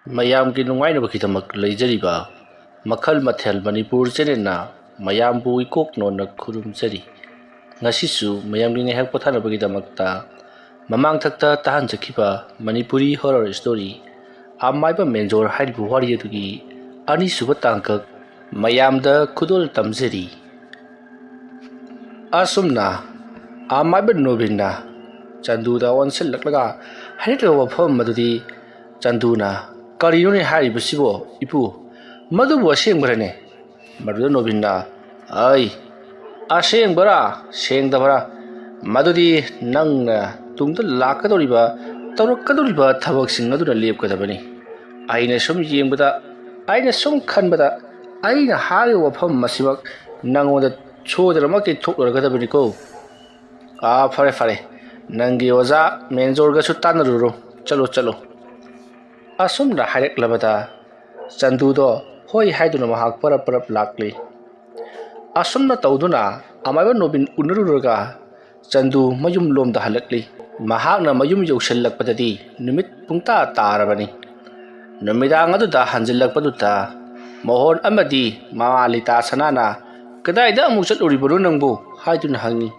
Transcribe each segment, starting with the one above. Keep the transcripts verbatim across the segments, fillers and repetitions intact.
ꯃꯌꯥꯝꯒꯤ ꯅꯨꯡꯉꯥꯏꯅꯕꯒꯤꯗꯃꯛ ꯂꯩꯖꯔꯤꯕ ꯃꯈꯜ ꯃꯊꯦꯜ ꯃꯅꯤꯄꯨꯔ ꯆꯦꯅꯦꯜꯅ ꯃꯌꯥꯝꯕꯨ ꯏꯀꯣꯛ ꯅꯣꯟꯅ ꯈꯨꯔꯨꯝꯖꯔꯤ꯫ ꯉꯁꯤꯁꯨ ꯃꯌꯥꯝꯒꯤ ꯉꯥꯏꯍꯥꯛ ꯄꯣꯊꯥꯅꯕꯒꯤꯗꯃꯛꯇ ꯃꯃꯥꯡꯊꯛꯇ ꯇꯥꯍꯟꯖꯈꯤꯕ ꯃꯅꯤꯄꯨꯔꯤ ꯍꯣꯔꯔ ꯁ꯭ꯇꯣꯔꯤ ꯑꯃꯥꯏꯕ ꯃꯦꯟꯖꯣꯔ ꯍꯥꯏꯔꯤꯕ ꯋꯥꯔꯤ ꯑꯗꯨꯒꯤ ꯑꯅꯤꯁꯨꯕ ꯇꯥꯡꯀꯛ ꯃꯌꯥꯝꯗ ꯈꯨꯗꯣꯜ ꯇꯝꯖꯔꯤ꯫ ꯑꯁꯨꯝꯅ ꯑꯃꯥꯏꯕ ꯅꯣꯕꯤꯟꯅ ꯆꯟꯗꯨꯗ ꯑꯣꯟꯁꯤꯜꯂꯛꯂꯒ ꯍꯥꯏꯔꯛꯂꯤꯕ ꯋꯥꯐꯝ ꯑꯗꯨꯗꯤ ꯆꯟꯗꯨꯅ, "ꯀꯔꯤꯅꯣꯅꯦ ꯍꯥꯏꯔꯤꯕꯁꯤꯕꯣ ꯏꯄꯨ? ꯃꯗꯨꯕꯨ ꯑꯁꯦꯡꯕꯔꯅꯦ?" ꯃꯗꯨꯗ ꯅꯣꯕꯤꯟꯅ, "ꯑꯩ, ꯑꯁꯦꯡꯕꯔꯥ ꯁꯦꯡꯗꯕꯔꯥ, ꯃꯗꯨꯗꯤ ꯅꯪꯅ ꯇꯨꯡꯗ ꯂꯥꯛꯀꯗꯧꯔꯤꯕ, ꯇꯧꯔꯛꯀꯗꯧꯔꯤꯕ ꯊꯕꯛꯁꯤꯡ ꯑꯗꯨꯅ ꯂꯦꯞꯀꯗꯕꯅꯤ꯫ ꯑꯩꯅ ꯁꯨꯝ ꯌꯦꯡꯕꯗ, ꯑꯩꯅ ꯁꯨꯝ ꯈꯟꯕꯗ, ꯑꯩꯅ ꯍꯥꯏꯔꯤꯕ ꯋꯥꯐꯝ ꯑꯁꯤꯃꯛ ꯅꯪꯉꯣꯟꯗ ꯁꯣꯏꯗꯅꯃꯛꯀꯤ ꯊꯣꯛꯂꯔꯒꯗꯕꯅꯤꯀꯣ꯫ ꯑꯥ, ꯐꯔꯦ, ꯐꯔꯦ, ꯅꯪꯒꯤ ꯑꯣꯖꯥ ꯃꯦꯟꯖꯣꯔꯒꯁꯨ ꯇꯥꯟꯅꯔꯨꯔꯣ, ꯆꯠꯂꯣ, ꯆꯠꯂꯣ꯫" ꯑꯁꯨꯝꯅ ꯍꯥꯏꯔꯛꯂꯕꯗ ꯆꯟꯗꯨꯗꯣ ꯍꯣꯏ ꯍꯥꯏꯗꯨꯅ ꯃꯍꯥꯛ ꯄꯔꯞ ꯄꯔꯞ ꯂꯥꯛꯂꯤ꯫ ꯑꯁꯨꯝꯅ ꯇꯧꯗꯨꯅ ꯑꯃꯥꯏꯕ ꯅꯣꯕꯤꯟ ꯎꯅꯔꯨꯔꯒ ꯆꯟꯗꯨ ꯃꯌꯨꯝ ꯂꯣꯝꯗ ꯍꯜꯂꯛꯂꯤ꯫ ꯃꯍꯥꯛꯅ ꯃꯌꯨꯝ ꯌꯧꯁꯤꯜꯂꯛꯄꯗꯗꯤ ꯅꯨꯃꯤꯠ ꯄꯨꯡꯇꯥ ꯇꯥꯔꯕꯅꯤ꯫ ꯅꯨꯃꯤꯗꯥꯡ ꯑꯗꯨꯗ ꯍꯟꯖꯤꯜꯂꯛꯄꯗꯨꯗ ꯃꯣꯍꯣꯟ ꯑꯃꯗꯤ ꯃꯃꯥ ꯂꯤꯇꯥ ꯁꯅꯥꯅ, "ꯀꯗꯥꯏꯗ ꯑꯃꯨꯛ ꯆꯠꯂꯨꯔꯤꯕꯅꯣ ꯅꯪꯕꯨ?" ꯍꯥꯏꯗꯨꯅ ꯍꯪꯉꯤ꯫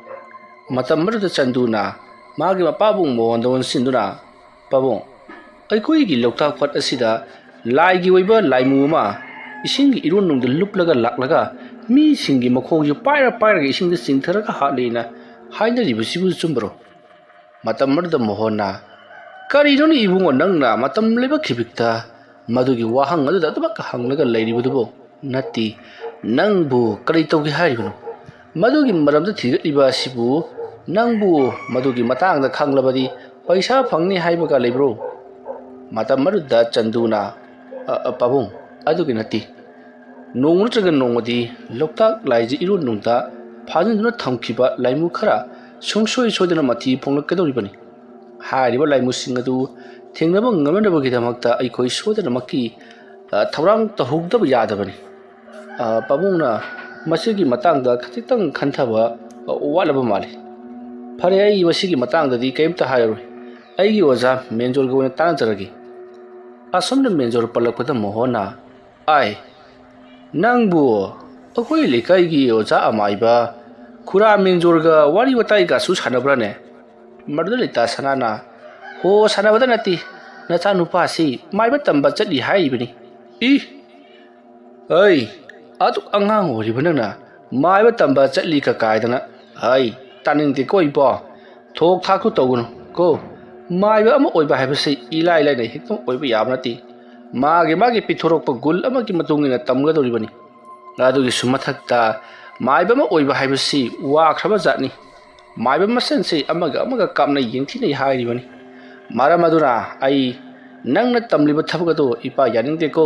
ꯃꯇꯝ ꯑꯗꯨꯗ ꯆꯟꯗꯨꯅ ꯃꯥꯒꯤ ꯃꯄꯥꯕꯨꯡ ꯃꯣꯍꯣꯟꯗ ꯑꯣꯟꯁꯤꯟꯗꯨꯅ, "ꯄꯥꯕꯨꯡ, ꯑꯩꯈꯣꯏꯒꯤ ꯂꯣꯛꯇꯥꯛ ꯄꯥꯠ ꯑꯁꯤꯗ ꯂꯥꯏꯒꯤ ꯑꯣꯏꯕ ꯂꯥꯏꯃꯨ ꯑꯃ ꯏꯁꯤꯡꯒꯤ ꯏꯔꯣꯟꯅꯨꯡꯗ ꯂꯨꯞꯂꯒ ꯂꯥꯛꯂꯒ ꯃꯤꯁꯤꯡꯒꯤ ꯃꯈꯣꯡꯁꯨ ꯄꯥꯏꯔ ꯄꯥꯏꯔꯒ ꯏꯁꯤꯡꯗ ꯆꯤꯡꯊꯔꯒ ꯍꯥꯠꯂꯦꯅ ꯍꯥꯏꯅꯔꯤꯕꯁꯤꯕꯨ ꯆꯨꯝꯕ꯭ꯔꯣ?" ꯃꯇꯝ ꯑꯗꯨꯗ ꯃꯣꯍꯣꯟꯅ, "ꯀꯔꯤꯅꯣꯅꯦ ꯏꯕꯨꯡꯉꯣ, ꯅꯪꯅ ꯃꯇꯝ ꯂꯩꯕ ꯈꯤꯕꯤꯛꯇ ꯃꯗꯨꯒꯤ ꯋꯥꯍꯪ ꯑꯗꯨꯗ ꯑꯗꯨꯃꯛ ꯍꯪꯂꯒ ꯂꯩꯔꯤꯕꯗꯨꯕꯨ? ꯅꯠꯇꯦ, ꯅꯪꯕꯨ ꯀꯔꯤ ꯇꯧꯒꯦ ꯍꯥꯏꯔꯤꯕꯅꯣ? ꯃꯗꯨꯒꯤ ꯃꯔꯝꯗ ꯊꯤꯒꯠꯂꯤꯕ ꯑꯁꯤꯕꯨ ꯅꯪꯕꯨ ꯃꯗꯨꯒꯤ ꯃꯇꯥꯡꯗ ꯈꯪꯂꯕꯗꯤ ꯄꯩꯁꯥ ꯐꯪꯅꯤ ꯍꯥꯏꯕꯒ ꯂꯩꯕ꯭ꯔꯣ?" ꯃꯇꯝ ꯑꯗꯨꯗ ꯆꯟꯗꯨꯅ, "ꯑ, ꯑ, ꯄꯥꯕꯨꯡ, ꯑꯗꯨꯒꯤ ꯅꯠꯇꯦ꯫ ꯅꯣꯡꯃ ꯅꯠꯇ꯭ꯔꯒ ꯅꯣꯡꯃꯗꯤ ꯂꯣꯛꯇꯥꯛ ꯂꯥꯏꯁꯦ ꯏꯔꯣꯟꯅꯨꯡꯗ ꯐꯥꯖꯤꯟꯗꯨꯅ ꯊꯝꯈꯤꯕ ꯂꯥꯏꯃꯨ ꯈꯔ ꯁꯨꯡꯁꯣꯏ ꯁꯣꯏꯗꯅ ꯃꯊꯤ ꯐꯣꯡꯂꯛꯀꯗꯧꯔꯤꯕꯅꯤ꯫ ꯍꯥꯏꯔꯤꯕ ꯂꯥꯏꯃꯨꯁꯤꯡ ꯑꯗꯨ ꯊꯦꯡꯅꯕ ꯉꯝꯅꯅꯕꯒꯤꯗꯃꯛꯇ ꯑꯩꯈꯣꯏ ꯁꯣꯏꯗꯅꯃꯛꯀꯤ, ꯑ, ꯊꯧꯔꯥꯡ ꯇꯧꯍꯧꯗꯕ ꯌꯥꯗꯕꯅꯤ꯫ ꯑ, ꯄꯥꯕꯨꯡꯅ ꯃꯁꯤꯒꯤ ꯃꯇꯥꯡꯗ ꯈꯖꯤꯛꯇꯪ ꯈꯟꯊꯕ, ꯑ, ꯋꯥꯠꯂꯕ ꯃꯥꯜꯂꯤ꯫ ꯐꯔꯦ, ꯑꯩ ꯃꯁꯤꯒꯤ ꯃꯇꯥꯡꯗꯗꯤ ꯀꯔꯤꯝꯇ ꯍꯥꯏꯔꯔꯣꯏ꯫ ꯑꯩꯒꯤ ꯑꯣꯖꯥ ꯃꯦꯟꯖꯣꯔꯒ ꯑꯣꯏꯅ ꯇꯥꯟꯅꯖꯔꯒꯦ꯫" ꯑꯁꯨꯝꯅ ꯃꯦꯟꯖꯣꯔ ꯄꯜꯂꯛꯄꯗ ꯃꯣꯍꯣꯟꯅ, "ꯑꯥꯏ, ꯅꯪꯕꯨ ꯑꯩꯈꯣꯏ ꯂꯩꯀꯥꯏꯒꯤ ꯑꯣꯖꯥ ꯑꯃꯥꯏꯕ ꯈꯨꯔꯥ ꯃꯦꯟꯖꯣꯔꯒ ꯋꯥꯔꯤ ꯋꯥꯇꯥꯏꯒꯁꯨ ꯁꯥꯟꯅꯕ꯭ꯔꯥꯅꯦ?" ꯃꯗꯨꯗ ꯂꯩꯇꯥ ꯁꯅꯥꯅ, "ꯍꯣ, ꯁꯥꯟꯅꯕꯗ ꯅꯠꯇꯦ, ꯅꯆꯥꯅꯨꯄꯥꯁꯤ ꯃꯥꯏꯕ ꯇꯝꯕ ꯆꯠꯂꯤ ꯍꯥꯏꯔꯤꯕꯅꯤ꯫" "ꯏ, ꯑꯩ ꯑꯗꯨꯛ ꯑꯉꯥꯡ ꯑꯣꯏꯔꯤꯕ ꯅꯪꯅ ꯃꯥꯏꯕ ꯇꯝꯕ ꯆꯠꯂꯤ ꯀ ꯀꯥꯏꯗꯅ? ꯑꯩ ꯇꯥꯅꯤꯡꯗꯦꯀꯣ ꯏꯕꯣ꯫ ꯊꯣꯛ ꯊꯥꯛꯁꯨ ꯇꯧꯒꯅꯨ ꯀꯣ꯫ ꯃꯥꯏꯕ ꯑꯃ ꯑꯣꯏꯕ ꯍꯥꯏꯕꯁꯤ ꯏꯂꯥꯏ ꯂꯥꯏꯅ ꯍꯦꯛꯇ ꯑꯣꯏꯕ ꯌꯥꯕ ꯅꯠꯇꯦ꯫ ꯃꯥꯒꯤ ꯃꯥꯒꯤ ꯄꯤꯊꯣꯔꯛꯄ ꯒꯨꯜ ꯑꯃꯒꯤ ꯃꯇꯨꯡ ꯏꯟꯅ ꯇꯝꯒꯗꯧꯔꯤꯕꯅꯤ꯫ ꯑꯗꯨꯒꯤꯁꯨ ꯃꯊꯛꯇ ꯃꯥꯏꯕ ꯑꯃ ꯑꯣꯏꯕ ꯍꯥꯏꯕꯁꯤ ꯋꯥꯈ꯭ꯔꯕ ꯖꯥꯠꯅꯤ꯫ ꯃꯥꯏꯕ ꯃꯁꯦꯟꯁꯤ ꯑꯃꯒ ꯑꯃꯒ ꯀꯥꯞꯅꯩ ꯌꯦꯡꯊꯤꯅꯩ ꯍꯥꯏꯔꯤꯕꯅꯤ꯫ ꯃꯔꯝ ꯑꯗꯨꯅ ꯑꯩ ꯅꯪꯅ ꯇꯝꯂꯤꯕ ꯊꯕꯛ ꯑꯗꯨ ꯏꯄꯥ ꯌꯥꯅꯤꯡꯗꯦꯀꯣ꯫"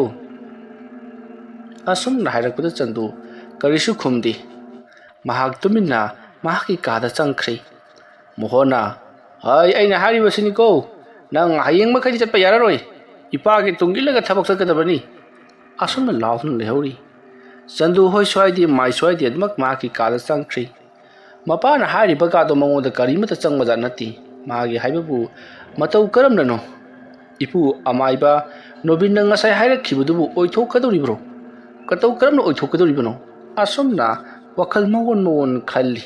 ꯑꯁꯨꯝꯅ ꯍꯥꯏꯔꯛꯄꯗ ꯆꯟꯗꯨ ꯀꯔꯤꯁꯨ ꯈꯨꯝꯗꯦ꯫ ꯃꯍꯥꯛ ꯇꯨꯃꯤꯟꯅ ꯃꯍꯥꯛꯀꯤ ꯀꯥꯗ ꯆꯪꯈ꯭ꯔꯦ꯫ ꯃꯣꯍꯣꯟꯅ, "ꯍꯩ, ꯑꯩꯅ ꯍꯥꯏꯔꯤꯕꯁꯤꯅꯤꯀꯣ, ꯅꯪ ꯍꯌꯦꯡ ꯃꯈꯩꯗꯤ ꯆꯠꯄ ꯌꯥꯔꯔꯣꯏ꯫ ꯏꯄꯥꯒꯤ ꯇꯨꯡ ꯏꯜꯂꯒ ꯊꯕꯛ ꯆꯠꯀꯗꯕꯅꯤ꯫" ꯑꯁꯨꯝꯅ ꯂꯥꯎꯗꯨꯅ ꯂꯩꯍꯧꯔꯤ꯫ ꯆꯟꯗꯨ ꯍꯣꯏ ꯁ꯭ꯋꯥꯏꯗꯦ ꯃꯥꯏ ꯁ꯭ꯋꯥꯏꯗꯦ ꯑꯗꯨꯃꯛ ꯃꯍꯥꯛꯀꯤ ꯀꯥꯗ ꯆꯪꯈ꯭ꯔꯤ꯫ ꯃꯄꯥꯅ ꯍꯥꯏꯔꯤꯕ ꯀꯥꯗꯣ ꯃꯉꯣꯟꯗ ꯀꯔꯤꯃꯠꯇ ꯆꯪꯕꯖꯥꯠ ꯅꯠꯇꯦ꯫ ꯃꯥꯒꯤ ꯍꯥꯏꯕꯕꯨ ꯃꯇꯧ ꯀꯔꯝꯅꯅꯣ? ꯏꯄꯨ ꯑꯃꯥꯏꯕ ꯅꯣꯕꯤꯟꯅ ꯉꯁꯥꯏ ꯍꯥꯏꯔꯛꯈꯤꯕꯗꯨꯕꯨ ꯑꯣꯏꯊꯣꯛꯀꯗꯧꯔꯤꯕ꯭ꯔꯣ? ꯀꯇꯧ ꯀꯔꯝꯅ ꯑꯣꯏꯊꯣꯛꯀꯗꯧꯔꯤꯕꯅꯣ? ꯑꯁꯨꯝꯅ ꯋꯥꯈꯜ ꯃꯑꯣꯟ ꯃꯑꯣꯟ ꯈꯜꯂꯤ꯫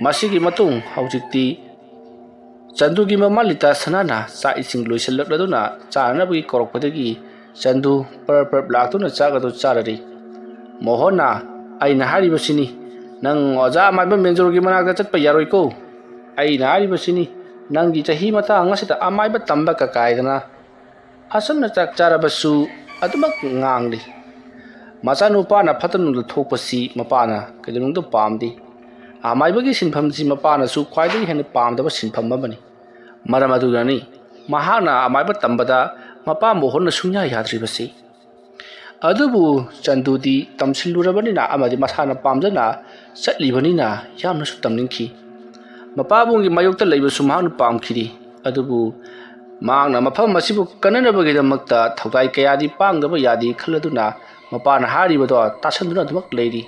ꯃꯁꯤꯒꯤ ꯃꯇꯨꯡ ꯍꯧꯖꯤꯛꯇꯤ ꯆꯟꯗꯨꯒꯤ ꯃꯃꯥ ꯂꯤꯇꯥ ꯁꯅꯥꯅ ꯆꯥꯛ ꯏꯁꯤꯡ ꯂꯣꯏꯁꯤꯜꯂꯛꯂꯗꯨꯅ ꯆꯥꯅꯅꯕꯒꯤ ꯀꯧꯔꯛꯄꯗꯒꯤ ꯆꯟꯗꯨ ꯄꯔꯞ ꯄꯔꯞ ꯂꯥꯛꯇꯨꯅ ꯆꯥꯛ ꯑꯗꯨ ꯆꯥꯔꯔꯤ꯫ ꯃꯣꯍꯣꯟꯅ, "ꯑꯩꯅ ꯍꯥꯏꯔꯤꯕꯁꯤꯅꯤ, ꯅꯪ ꯑꯣꯖꯥ ꯑꯃꯥꯏꯕ ꯃꯦꯟꯖꯣꯔꯒꯤ ꯃꯅꯥꯛꯇ ꯆꯠꯄ ꯌꯥꯔꯣꯏꯀꯣ꯫ ꯑꯩꯅ ꯍꯥꯏꯔꯤꯕꯁꯤꯅꯤ, ꯅꯪꯒꯤ ꯆꯍꯤ ꯃꯇꯥꯡ ꯑꯁꯤꯗ ꯑꯃꯥꯏꯕ ꯇꯝꯕ ꯀꯀꯥꯏꯗꯅ꯫" ꯑꯁꯨꯝꯅ ꯆꯥꯛ ꯆꯥꯔꯕꯁꯨ ꯑꯗꯨꯃꯛ ꯉꯥꯡꯂꯤ꯫ ꯃꯆꯥꯅꯨꯄꯥꯅ ꯐꯠꯇꯅꯨꯡꯗ ꯊꯣꯛꯄꯁꯤ ꯃꯄꯥꯅ ꯀꯩꯗꯧꯅꯨꯡꯗ ꯄꯥꯝꯗꯦ꯫ ꯑꯃꯥꯏꯕꯒꯤ ꯁꯤꯟꯐꯝꯁꯤ ꯃꯄꯥꯅꯁꯨ ꯈ꯭ꯋꯥꯏꯗꯒꯤ ꯍꯦꯟꯅ ꯄꯥꯝꯗꯕ ꯁꯤꯟꯐꯝ ꯑꯃꯅꯤ꯫ ꯃꯔꯝ ꯑꯗꯨꯅꯅꯤ ꯃꯍꯥꯛꯅ ꯑꯃꯥꯏꯕ ꯇꯝꯕꯗ ꯃꯄꯥ ꯃꯣꯍꯣꯟꯅ ꯁꯨꯡꯌꯥ ꯌꯥꯗ꯭ꯔꯤꯕꯁꯤ꯫ ꯑꯗꯨꯕꯨ ꯆꯟꯗꯨꯗꯤ ꯇꯝꯁꯤꯜꯂꯨꯔꯕꯅꯤꯅ ꯑꯃꯗꯤ ꯃꯁꯥꯅ ꯄꯥꯝꯖꯅ ꯆꯠꯂꯤꯕꯅꯤꯅ ꯌꯥꯝꯅꯁꯨ ꯇꯝꯅꯤꯡꯈꯤ꯫ ꯃꯄꯥꯕꯨꯡꯒꯤ ꯃꯥꯌꯣꯛꯇ ꯂꯩꯕꯁꯨ ꯃꯍꯥꯛꯅ ꯄꯥꯝꯈꯤꯗꯦ꯫ ꯑꯗꯨꯕꯨ ꯃꯍꯥꯛꯅ ꯃꯐꯝ ꯑꯁꯤꯕꯨ ꯀꯟꯅꯅꯕꯒꯤꯗꯃꯛꯇ ꯊꯧꯗꯥꯏ ꯀꯌꯥꯗꯤ ꯄꯥꯡꯗꯕ ꯌꯥꯗꯦ ꯈꯜꯂꯗꯨꯅ ꯃꯄꯥꯅ ꯍꯥꯏꯔꯤꯕꯗꯣ ꯇꯥꯁꯟꯗꯨꯅ ꯑꯗꯨꯃꯛ ꯂꯩꯔꯤ꯫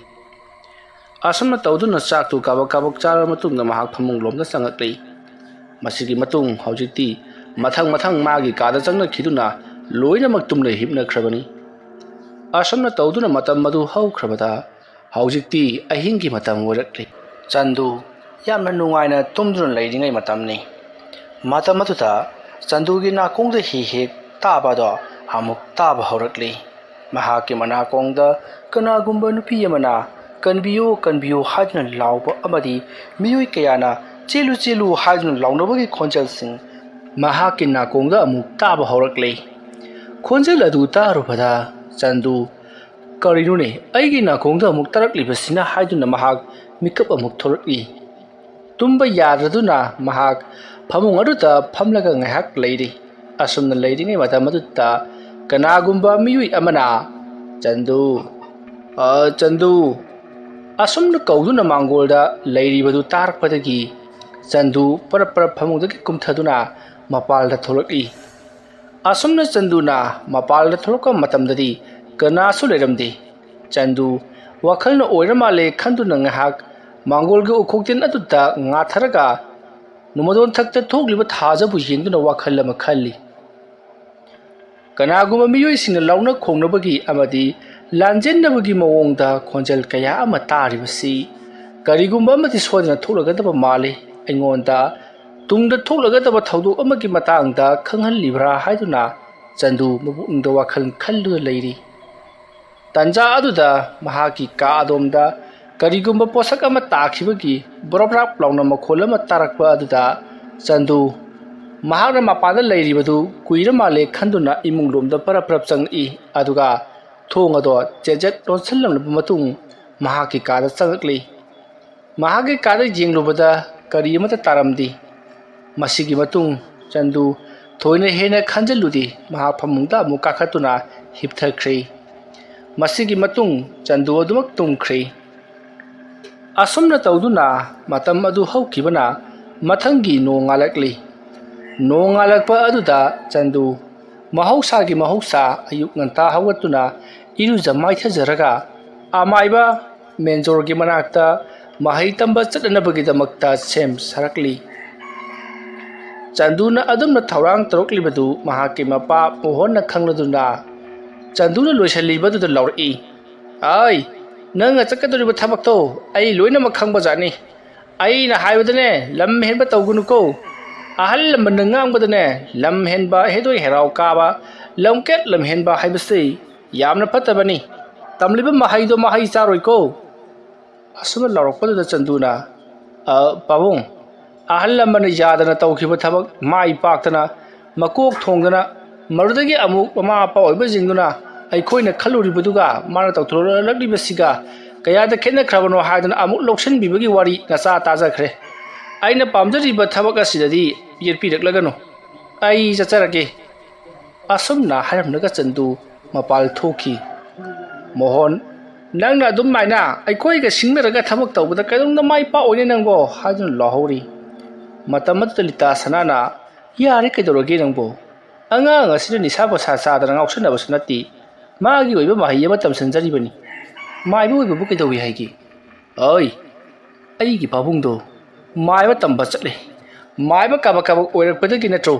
ꯑꯁꯨꯝꯅ ꯇꯧꯗꯨꯅ ꯆꯥꯛꯇꯨ ꯀꯥꯕꯛ ꯀꯥꯕꯛ ꯆꯥꯔꯕ ꯃꯇꯨꯡꯗ ꯃꯍꯥꯛ ꯐꯃꯨꯡ ꯂꯣꯝꯗ ꯆꯪꯉꯛꯂꯤ꯫ ꯃꯁꯤꯒꯤ ꯃꯇꯨꯡ ꯍꯧꯖꯤꯛꯇꯤ ꯃꯊꯪ ꯃꯊꯪ ꯃꯥꯒꯤ ꯀꯥꯗ ꯆꯪꯅꯈꯤꯗꯨꯅ ꯂꯣꯏꯅꯃꯛ ꯇꯨꯝꯅ ꯍꯤꯞꯅꯈ꯭ꯔꯕꯅꯤ꯫ ꯑꯁꯨꯝꯅ ꯇꯧꯗꯨꯅ ꯃꯇꯝ ꯑꯗꯨ ꯍꯧꯈ꯭ꯔꯕꯗ ꯍꯧꯖꯤꯛꯇꯤ ꯑꯍꯤꯡꯒꯤ ꯃꯇꯝ ꯑꯣꯏꯔꯛꯂꯤ꯫ ꯆꯟꯗꯨ ꯌꯥꯝꯅ ꯅꯨꯡꯉꯥꯏꯅ ꯇꯨꯝꯗꯨꯅ ꯂꯩꯔꯤꯉꯩ ꯃꯇꯝꯅꯤ꯫ ꯃꯇꯝ ꯑꯗꯨꯗ ꯆꯟꯗꯨꯒꯤ ꯅꯥꯀꯣꯡꯗ ꯍꯤ ꯍꯦꯛ ꯇꯥꯕ ꯑꯗꯣ ꯑꯃꯨꯛ ꯇꯥꯕ ꯍꯧꯔꯛꯂꯤ꯫ ꯃꯍꯥꯛꯀꯤ ꯃꯅꯥꯀꯣꯡꯗ ꯀꯅꯥꯒꯨꯝꯕ ꯅꯨꯄꯤ ꯑꯃꯅ "ꯀꯟꯕꯤꯌꯨ, ꯀꯟꯕꯤꯌꯨ" ꯍꯥꯏꯗꯨꯅ ꯂꯥꯎꯕ ꯑꯃꯗꯤ ꯃꯤꯑꯣꯏ ꯀꯌꯥꯅ "ꯆꯦꯜꯂꯨ, ꯆꯦꯜꯂꯨ" ꯍꯥꯏꯗꯨꯅ ꯂꯥꯎꯅꯕꯒꯤ ꯈꯣꯟꯖꯦꯜꯁꯤꯡ ꯃꯍꯥꯛꯀꯤ ꯅꯥꯀꯣꯡꯗ ꯑꯃꯨꯛ ꯇꯥꯕ ꯍꯧꯔꯛꯂꯦ꯫ ꯈꯣꯟꯖꯦꯜ ꯑꯗꯨ ꯇꯥꯔꯨꯕꯗ ꯆꯟꯗꯨ, "ꯀꯔꯤꯅꯣꯅꯦ, ꯑꯩꯒꯤ ꯅꯥꯀꯣꯡꯗ ꯑꯃꯨꯛ ꯇꯥꯔꯛꯂꯤꯕꯁꯤꯅ?" ꯍꯥꯏꯗꯨꯅ ꯃꯍꯥꯛ ꯃꯤꯀꯞ ꯑꯃꯨꯛ ꯊꯣꯛꯂꯛꯏ꯫ ꯇꯨꯝꯕ ꯌꯥꯗ꯭ꯔꯗꯨꯅ ꯃꯍꯥꯛ ꯐꯃꯨꯡ ꯑꯗꯨꯗ ꯐꯝꯂꯒ ꯉꯥꯏꯍꯥꯛ ꯂꯩꯔꯤ꯫ ꯑꯁꯨꯝꯅ ꯂꯩꯔꯤꯉꯩ ꯃꯇꯝ ꯑꯗꯨꯗ ꯀꯅꯥꯒꯨꯝꯕ ꯃꯤꯑꯣꯏ ꯑꯃꯅ "ꯆꯟꯗꯨ, ꯑ, ꯆꯟꯗꯨ" ꯑꯁꯨꯝꯅ ꯀꯧꯗꯨꯅ ꯃꯥꯡꯒꯣꯜꯗ ꯂꯩꯔꯤꯕꯗꯨ ꯇꯥꯔꯛꯄꯗꯒꯤ ꯆꯟꯗꯨ ꯄꯔꯞ ꯄꯔꯞ ꯐꯃꯨꯡꯗꯒꯤ ꯀꯨꯝꯊꯗꯨꯅ ꯃꯄꯥꯜꯗ ꯊꯣꯛꯂꯛꯏ꯫ ꯑꯁꯨꯝꯅ ꯆꯟꯗꯨꯅ ꯃꯄꯥꯜꯗ ꯊꯣꯛꯂꯛꯄ ꯃꯇꯝꯗꯗꯤ ꯀꯅꯥꯁꯨ ꯂꯩꯔꯝꯗꯦ꯫ ꯆꯟꯗꯨ ꯋꯥꯈꯜꯅ ꯑꯣꯏꯔ ꯃꯥꯜꯂꯦ ꯈꯟꯗꯨꯅ ꯉꯥꯏꯍꯥꯛ ꯃꯥꯡꯒꯣꯜꯒꯤ ꯎꯈꯣꯛꯇꯦꯟ ꯑꯗꯨꯗ ꯉꯥꯊꯔꯒ ꯅꯨꯃꯗꯣꯟꯊꯛꯇ ꯊꯣꯛꯂꯤꯕ ꯊꯥꯖꯕꯨ ꯌꯦꯡꯗꯨꯅ ꯋꯥꯈꯜ ꯑꯃ ꯈꯜꯂꯤ꯫ ꯀꯅꯥꯒꯨꯝꯕ ꯃꯤꯑꯣꯏꯁꯤꯡꯅ ꯂꯥꯎꯅ ꯈꯣꯡꯅꯕꯒꯤ ꯑꯃꯗꯤ ꯂꯥꯟꯖꯦꯟꯅꯕꯒꯤ ꯃꯑꯣꯡꯗ ꯈꯣꯟꯖꯦꯜ ꯀꯌꯥ ꯑꯃ ꯇꯥꯔꯤꯕꯁꯤ ꯀꯔꯤꯒꯨꯝꯕ ꯑꯃꯗꯤ ꯁꯣꯏꯗꯅ ꯊꯣꯛꯂꯒꯗꯕ ꯃꯥꯜꯂꯤ꯫ ꯑꯩꯉꯣꯟꯗ ꯇꯨꯡꯗ ꯊꯣꯛꯂꯒꯗꯕ ꯊꯧꯗꯣꯛ ꯑꯃꯒꯤ ꯃꯇꯥꯡꯗ ꯈꯪꯍꯜꯂꯤꯕ꯭ꯔꯥ ꯍꯥꯏꯗꯨꯅ ꯆꯟꯗꯨ ꯃꯄꯨꯛꯅꯤꯡꯗ ꯋꯥꯈꯜ ꯈꯜꯂꯨꯅ ꯂꯩꯔꯤ꯫ ꯇꯥꯟꯖꯥ ꯑꯗꯨꯗ ꯃꯍꯥꯛꯀꯤ ꯀꯥ ꯑꯗꯣꯝꯗ ꯀꯔꯤꯒꯨꯝꯕ ꯄꯣꯠꯁꯛ ꯑꯃ ꯇꯥꯈꯤꯕꯒꯤ ꯕ꯭ꯔꯣꯞ ꯕ꯭ꯔꯥꯞ ꯂꯥꯎꯅ ꯃꯈꯣꯜ ꯑꯃ ꯇꯥꯔꯛꯄ ꯑꯗꯨꯗ ꯆꯟꯗꯨ ꯃꯍꯥꯛꯅ ꯃꯄꯥꯟꯗ ꯂꯩꯔꯤꯕꯗꯨ ꯀꯨꯏꯔ ꯃꯥꯜꯂꯦ ꯈꯟꯗꯨꯅ ꯏꯃꯨꯡ ꯂꯣꯝꯗ ꯄꯔꯞ ꯄꯔꯞ ꯆꯪꯉꯛꯏ꯫ ꯑꯗꯨꯒ ꯊꯣꯡ ꯑꯗꯣ ꯆꯦꯠ ꯆꯦꯠ ꯂꯣꯟꯁꯤꯜꯂꯝꯂꯕ ꯃꯇꯨꯡ ꯃꯍꯥꯛꯀꯤ ꯀꯥꯗ ꯆꯪꯉꯛꯂꯤ꯫ ꯃꯍꯥꯛꯀꯤ ꯀꯥꯗ ꯌꯦꯡꯂꯨꯕꯗ ꯀꯔꯤ ꯑꯃꯠꯇ ꯇꯥꯔꯝꯗꯦ꯫ ꯃꯁꯤꯒꯤ ꯃꯇꯨꯡ ꯆꯟꯗꯨ ꯊꯣꯏꯅ ꯍꯦꯟꯅ ꯈꯟꯖꯤꯜꯂꯨꯗꯦ꯫ ꯃꯍꯥꯛ ꯐꯃꯨꯡꯗ ꯑꯃꯨꯛ ꯀꯥꯈꯠꯇꯨꯅ ꯍꯤꯞꯊꯈ꯭ꯔꯦ꯫ ꯃꯁꯤꯒꯤ ꯃꯇꯨꯡ ꯆꯟꯗꯨ ꯑꯗꯨꯃꯛ ꯇꯨꯝꯈ꯭ꯔꯦ꯫ ꯑꯁꯨꯝꯅ ꯇꯧꯗꯨꯅ ꯃꯇꯝ ꯑꯗꯨ ꯍꯧꯈꯤꯕꯅ ꯃꯊꯪꯒꯤ ꯅꯣꯡꯉꯥꯜꯂꯛꯂꯤ꯫ ꯅꯣꯡꯉꯥꯜꯂꯛꯄ ꯑꯗꯨꯗ ꯆꯟꯗꯨ ꯃꯍꯧꯁꯥꯒꯤ ꯃꯍꯧꯁꯥ ꯑꯌꯨꯛ ꯉꯟꯇꯥ ꯍꯧꯒꯠꯇꯨꯅ ꯏꯔꯨꯖ ꯃꯥꯏꯊꯖꯔꯒ ꯑꯃꯥꯏꯕ ꯃꯦꯟꯖꯣꯔꯒꯤ ꯃꯅꯥꯛꯇ ꯃꯍꯩ ꯇꯝꯕ ꯆꯠꯅꯅꯕꯒꯤꯗꯃꯛꯇ ꯁꯦꯝ ꯁꯥꯔꯛꯂꯤ꯫ ꯆꯟꯗꯨꯅ ꯑꯗꯨꯝꯅ ꯊꯧꯔꯥꯡ ꯇꯧꯔꯛꯂꯤꯕꯗꯨ ꯃꯍꯥꯛꯀꯤ ꯃꯄꯥ ꯃꯣꯍꯟꯅ ꯈꯪꯂꯗꯨꯅ ꯆꯟꯗꯨꯅ ꯂꯣꯏꯁꯤꯜꯂꯤꯕꯗꯨꯗ ꯂꯥꯎꯔꯛꯏ, "ꯑꯩ, ꯅꯪꯅ ꯆꯠꯀꯗꯧꯔꯤꯕ ꯊꯕꯛꯇꯣ ꯑꯩ ꯂꯣꯏꯅꯃꯛ ꯈꯪꯕꯖꯥꯠꯅꯤ꯫ ꯑꯩꯅ ꯍꯥꯏꯕꯗꯅꯦ ꯂꯝ ꯍꯦꯟꯕ ꯇꯧꯒꯅꯨꯀꯣ꯫ ꯑꯍꯜ ꯂꯃꯟꯅ ꯉꯥꯡꯕꯗꯅꯦ ꯂꯝ ꯍꯦꯟꯕ, ꯍꯦꯗꯣꯏ ꯍꯦꯔꯥꯎ ꯀꯥꯕ, ꯂꯝꯀꯦꯠ ꯂꯝ ꯍꯦꯟꯕ ꯍꯥꯏꯕꯁꯤ ꯌꯥꯝꯅ ꯐꯠꯇꯕꯅꯤ꯫ ꯇꯝꯂꯤꯕ ꯃꯍꯩꯗꯣ ꯃꯍꯩ ꯆꯥꯔꯣꯏꯀꯣ"꯫ ꯑꯁꯨꯝꯅ ꯂꯥꯎꯔꯛꯄꯗꯨꯗ ꯆꯟꯗꯨꯅ, "ꯑ, ꯄꯥꯕꯨꯡ, ꯑꯍꯜ ꯂꯃꯟꯅ ꯌꯥꯗꯅ ꯇꯧꯈꯤꯕ ꯊꯕꯛ ꯃꯥꯏ ꯄꯥꯛꯇꯅ ꯃꯀꯣꯛ ꯊꯣꯡꯗꯅ, ꯃꯗꯨꯗꯒꯤ ꯑꯃꯨꯛ ꯃꯃꯥ ꯃꯄꯥ ꯑꯣꯏꯕꯁꯤꯡꯗꯨꯅ ꯑꯩꯈꯣꯏꯅ ꯈꯜꯂꯨꯔꯤꯕꯗꯨꯒ ꯃꯥꯅ ꯇꯧꯊꯣꯔꯛꯂꯛꯂꯤꯕꯁꯤꯒ ꯀꯌꯥꯗ ꯈꯦꯠꯅꯈ꯭ꯔꯕꯅꯣ ꯍꯥꯏꯗꯨꯅ ꯑꯃꯨꯛ ꯂꯧꯁꯤꯟꯕꯤꯕꯒꯤ ꯋꯥꯔꯤ ꯅꯆꯥ ꯇꯥꯖꯈ꯭ꯔꯦ꯫ ꯑꯩꯅ ꯄꯥꯝꯖꯔꯤꯕ ꯊꯕꯛ ꯑꯁꯤꯗꯗꯤ ꯌꯦꯠꯄꯤꯔꯛꯂꯒꯅꯨ꯫ ꯑꯩ ꯆꯠꯆꯔꯒꯦ"꯫ ꯑꯁꯨꯝꯅ ꯍꯥꯏꯔꯝꯂꯒ ꯆꯟꯗꯨ ꯃꯄꯥꯜ ꯊꯣꯛꯈꯤ꯫ ꯃꯣꯍꯟ, "ꯅꯪꯅ ꯑꯗꯨꯝ ꯍꯥꯏꯅ ꯑꯩꯈꯣꯏꯒ ꯁꯤꯡꯅꯔꯒ ꯊꯕꯛ ꯇꯧꯕꯗ ꯀꯩꯗꯧꯅ ꯃꯥꯏ ꯄꯥꯛꯑꯣꯏꯅꯦ ꯅꯪꯕꯣ?" ꯍꯥꯏꯗꯨꯅ ꯂꯥꯎꯍꯧꯔꯤ꯫ ꯃꯇꯝ ꯑꯗꯨꯗ ꯂꯤꯇꯥ ꯁꯅꯥꯅ, "ꯌꯥꯔꯦ, ꯀꯩꯗꯧꯔꯒꯦ ꯅꯪꯕꯣ? ꯑꯉꯥꯡ ꯑꯁꯤꯅ ꯅꯤꯁꯥ ꯄꯁꯥ ꯆꯥꯗꯅ ꯉꯥꯎꯁꯟꯅꯕꯁꯨ ꯅꯠꯇꯦ꯫ ꯃꯥꯒꯤ ꯑꯣꯏꯕ ꯃꯍꯩ ꯑꯃ ꯇꯝꯁꯤꯟꯖꯔꯤꯕꯅꯤ꯫ ꯃꯥꯏꯕ ꯑꯣꯏꯕꯕꯨ ꯀꯩꯗꯧꯏ ꯍꯥꯏꯒꯦ?" "ꯑꯣꯏ, ꯑꯩꯒꯤ ꯄꯥꯕꯨꯡꯗꯣ ꯃꯥꯏꯕ ꯇꯝꯕ ꯆꯠꯂꯦ꯫ ꯃꯥꯏꯕ ꯀꯥꯕꯛ ꯀꯥꯕꯛ ꯑꯣꯏꯔꯛꯄꯗꯒꯤ ꯅꯠꯇ꯭ꯔꯣ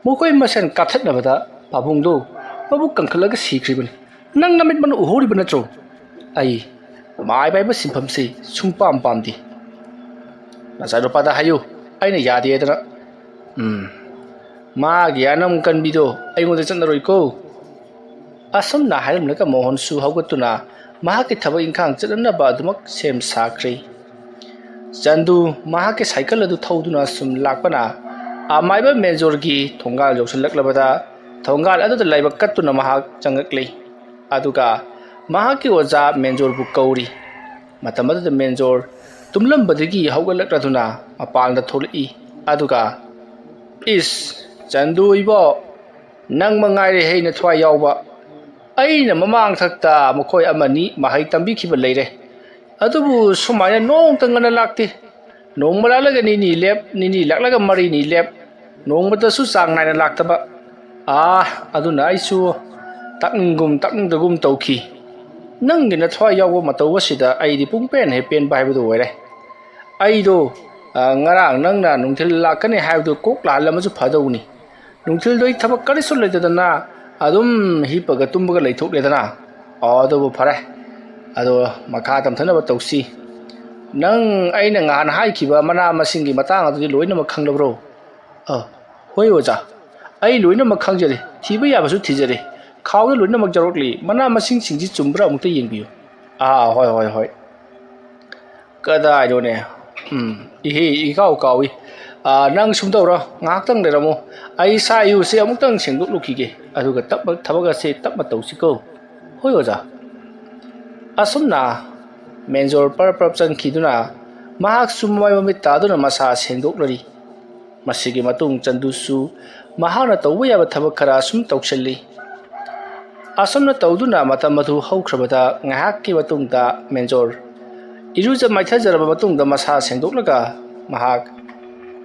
ꯃꯈꯣꯏ ꯃꯁꯦꯟ ꯀꯥꯞꯊꯠꯅꯕꯗ ꯄꯥꯕꯨꯡꯗꯣ ꯃꯕꯨꯛ ꯀꯪꯈꯠꯂꯒ ꯁꯤꯈ꯭ꯔꯤꯕꯅꯤ꯫ ꯅꯪ ꯅꯃꯤꯠ ꯃꯅꯨꯡ ꯎꯍꯧꯔꯤꯕ ꯅꯠꯇ꯭ꯔꯣ? ꯑꯩ ꯃꯥꯏꯕ ꯍꯥꯏꯕ ꯁꯤꯟꯐꯝꯁꯤ ꯁꯨꯡ ꯄꯥꯝ ꯄꯥꯝꯗꯦ꯫ ꯅꯆꯥꯅꯨꯄꯥꯗ ꯍꯥꯏꯌꯨ, ꯑꯩꯅ ꯌꯥꯗꯦ ꯍꯥꯏꯗꯅ꯫ ꯎꯝ, ꯃꯥꯒꯤ ꯑꯅꯝ ꯀꯟꯕꯤꯗꯣ ꯑꯩꯉꯣꯟꯗ ꯆꯠꯅꯔꯣꯏꯀꯣ"꯫ ꯑꯁꯨꯝꯅ ꯍꯥꯏꯔꯝꯂꯒ ꯃꯣꯍꯟꯁꯨ ꯍꯧꯒꯠꯇꯨꯅ ꯃꯍꯥꯛꯀꯤ ꯊꯕꯛ ꯏꯪꯈꯥꯡ ꯆꯠꯅꯅꯕ ꯑꯗꯨꯃꯛ ꯁꯦꯝ ꯁꯥꯈ꯭ꯔꯦ꯫ ꯆꯟꯗꯨ ꯃꯍꯥꯛꯀꯤ ꯁꯥꯏꯀꯜ ꯑꯗꯨ ꯊꯧꯗꯨꯅ ꯁꯨꯝ ꯂꯥꯛꯄꯅ ꯑꯃꯥꯏꯕ ꯃꯦꯖꯣꯔꯒꯤ ꯊꯣꯡꯒꯥꯜ ꯌꯧꯁꯤꯜꯂꯛꯂꯕꯗ ꯊꯣꯡꯒꯥꯜ ꯑꯗꯨꯗ ꯂꯥꯏꯕꯛ ꯀꯠꯇꯨꯅ ꯃꯍꯥꯛ ꯆꯪꯂꯛꯂꯤ꯫ ꯑꯗꯨꯒ ꯃꯍꯥꯛꯀꯤ ꯑꯣꯖꯥ ꯃꯦꯟꯖꯣꯔꯕꯨ ꯀꯧꯔꯤ꯫ ꯃꯇꯝ ꯑꯗꯨꯗ ꯃꯦꯟꯖꯣꯔ ꯇꯨꯝꯂꯝꯕꯗꯒꯤ ꯍꯧꯒꯠꯂꯛꯂꯗꯨꯅ ꯃꯄꯥꯟꯗ ꯊꯣꯛꯂꯛꯏ꯫ ꯑꯗꯨꯒ, "ꯏꯁ, ꯆꯟꯗꯨ ꯏꯕꯣ, ꯅꯪ ꯃꯉꯥꯏꯔꯦ ꯍꯦ ꯅꯊ꯭ꯋꯥꯏ ꯌꯥꯎꯕ꯫ ꯑꯩꯅ ꯃꯃꯥꯡꯊꯛꯇ ꯃꯈꯣꯏ ꯑꯃꯅꯤ ꯃꯍꯩ ꯇꯝꯕꯤꯈꯤꯕ ꯂꯩꯔꯦ꯫ ꯑꯗꯨꯕꯨ ꯁꯨꯃꯥꯏꯅ ꯅꯣꯡꯃꯇ ꯉꯟꯅ ꯂꯥꯛꯇꯦ꯫ ꯅꯣꯡꯃ ꯂꯥꯛꯂꯒ ꯅꯤꯅꯤ ꯂꯦꯞ, ꯅꯤꯅꯤ ꯂꯥꯛꯂꯒ ꯃꯔꯤꯅꯤ ꯂꯦꯞ, ꯅꯣꯡꯃꯇꯁꯨ ꯆꯥꯡ ꯅꯥꯏꯅ ꯂꯥꯛꯇꯕ꯫ ꯑꯥ, ꯑꯗꯨꯅ ꯑꯩꯁꯨ ꯇꯥꯛꯅꯤꯡꯒꯨꯝ ꯇꯥꯛꯅꯤꯡꯗꯒꯨꯝ ꯇꯧꯈꯤ꯫ ꯅꯪꯒꯤ ꯅꯊ꯭ꯋꯥꯏ ꯌꯥꯎꯕ ꯃꯇꯧ ꯑꯁꯤꯗ ꯑꯩꯗꯤ ꯄꯨꯡꯄꯦꯟ ꯍꯦꯛ ꯄꯦꯟꯕ ꯍꯥꯏꯕꯗꯨ ꯑꯣꯏꯔꯦ꯫ ꯑꯩꯗꯣ ꯑ, ꯉꯔꯥꯡ ꯅꯪꯅ ꯅꯨꯡꯊꯤꯜ ꯂꯥꯛꯀꯅꯤ ꯍꯥꯏꯕꯗꯨ ꯀꯣꯛ ꯂꯥꯛꯍꯜꯂꯝꯃꯁꯨ ꯐꯗꯧꯅꯤ꯫ ꯅꯨꯡꯊꯤꯜꯗꯣ ꯑꯩ ꯊꯕꯛ ꯀꯔꯤꯁꯨ ꯂꯩꯇꯗꯅ ꯑꯗꯨꯝ ꯍꯤꯞꯄꯒ ꯇꯨꯝꯕꯒ ꯂꯩꯊꯣꯛꯂꯦꯗꯅ꯫ ꯑꯣ, ꯑꯗꯨꯕꯨ ꯐꯔꯦ꯫ ꯑꯗꯣ ꯃꯈꯥ ꯇꯝꯊꯅꯕ ꯇꯧꯁꯤ꯫ ꯅꯪ ꯑꯩꯅ ꯉꯍꯥꯟ ꯍꯥꯏꯈꯤꯕ ꯃꯅꯥ ꯃꯁꯤꯡꯒꯤ ꯃꯇꯥꯡ ꯑꯗꯨꯗꯤ ꯂꯣꯏꯅꯃꯛ ꯈꯪꯂꯕ꯭ꯔꯣ? ꯑ, ꯍꯣꯏ ꯑꯣꯖꯥ, ꯑꯩ ꯂꯣꯏꯅꯃꯛ ꯈꯪꯖꯔꯦ, ꯊꯤꯕ ꯌꯥꯕꯁꯨ ꯊꯤꯖꯔꯦ꯫ ꯈꯥꯎꯗ ꯂꯣꯏꯅꯃꯛ ꯌꯥꯎꯔꯛꯂꯤ꯫ ꯃꯅꯥ ꯃꯁꯤꯡꯁꯤꯡꯁꯤ ꯆꯨꯝꯕ꯭ꯔꯥ ꯑꯃꯨꯛꯇ ꯌꯦꯡꯕꯤꯌꯨ꯫ ꯑꯥ, ꯍꯣꯏ, ꯍꯣꯏ, ꯍꯣꯏ꯫ ꯀꯗꯥꯏꯅꯣꯅꯦ? ꯎꯝ, ꯏꯍꯦ, ꯏꯀꯥꯎ ꯀꯥꯎꯏ꯫ ꯑꯥ, ꯅꯪ ꯁꯨꯝ ꯇꯧꯔꯣ, ꯉꯥꯏꯍꯥꯛꯇꯪ ꯂꯩꯔꯝꯃꯣ꯫ ꯑꯩ ꯏꯁꯥ ꯏꯔꯨꯁꯦ ꯑꯃꯨꯛꯇꯪ ꯁꯦꯡꯗꯣꯛꯂꯨꯈꯤꯒꯦ, ꯑꯗꯨꯒ ꯇꯞꯅ ꯊꯕꯛ ꯑꯁꯦ ꯇꯞꯅ ꯇꯧꯁꯤꯀꯣ꯫ ꯍꯣꯏ ꯑꯣꯖꯥ꯫ ꯑꯁꯨꯝꯅ ꯃꯦꯟꯖꯣꯔ ꯄꯔꯞ ꯄꯔꯞ ꯆꯪꯈꯤꯗꯨꯅ ꯃꯍꯥꯛꯁꯨ ꯃꯃꯥꯏ ꯃꯃꯤꯠ ꯇꯥꯗꯨꯅ ꯃꯁꯥ ꯁꯦꯡꯗꯣꯛꯂꯔꯤ꯫ ꯃꯁꯤꯒꯤ ꯃꯇꯨꯡ ꯆꯟꯗꯨꯁꯨ ꯃꯍꯥꯛꯅ ꯇꯧꯕ ꯌꯥꯕ ꯊꯕꯛ ꯈꯔ ꯑꯁꯨꯝ ꯇꯧꯁꯤꯜꯂꯤ꯫ ꯑꯁꯨꯝꯅ ꯇꯧꯗꯨꯅ ꯃꯇꯝ ꯑꯗꯨ ꯍꯧꯈ꯭ꯔꯕꯗ ꯉꯥꯏꯍꯥꯛꯀꯤ ꯃꯇꯨꯡꯗ ꯃꯦꯟꯖꯣꯔ ꯏꯔꯨꯖ ꯃꯥꯏꯊꯖꯔꯕ ꯃꯇꯨꯡꯗ ꯃꯁꯥ ꯁꯦꯡꯗꯣꯛꯂꯒ ꯃꯍꯥꯛ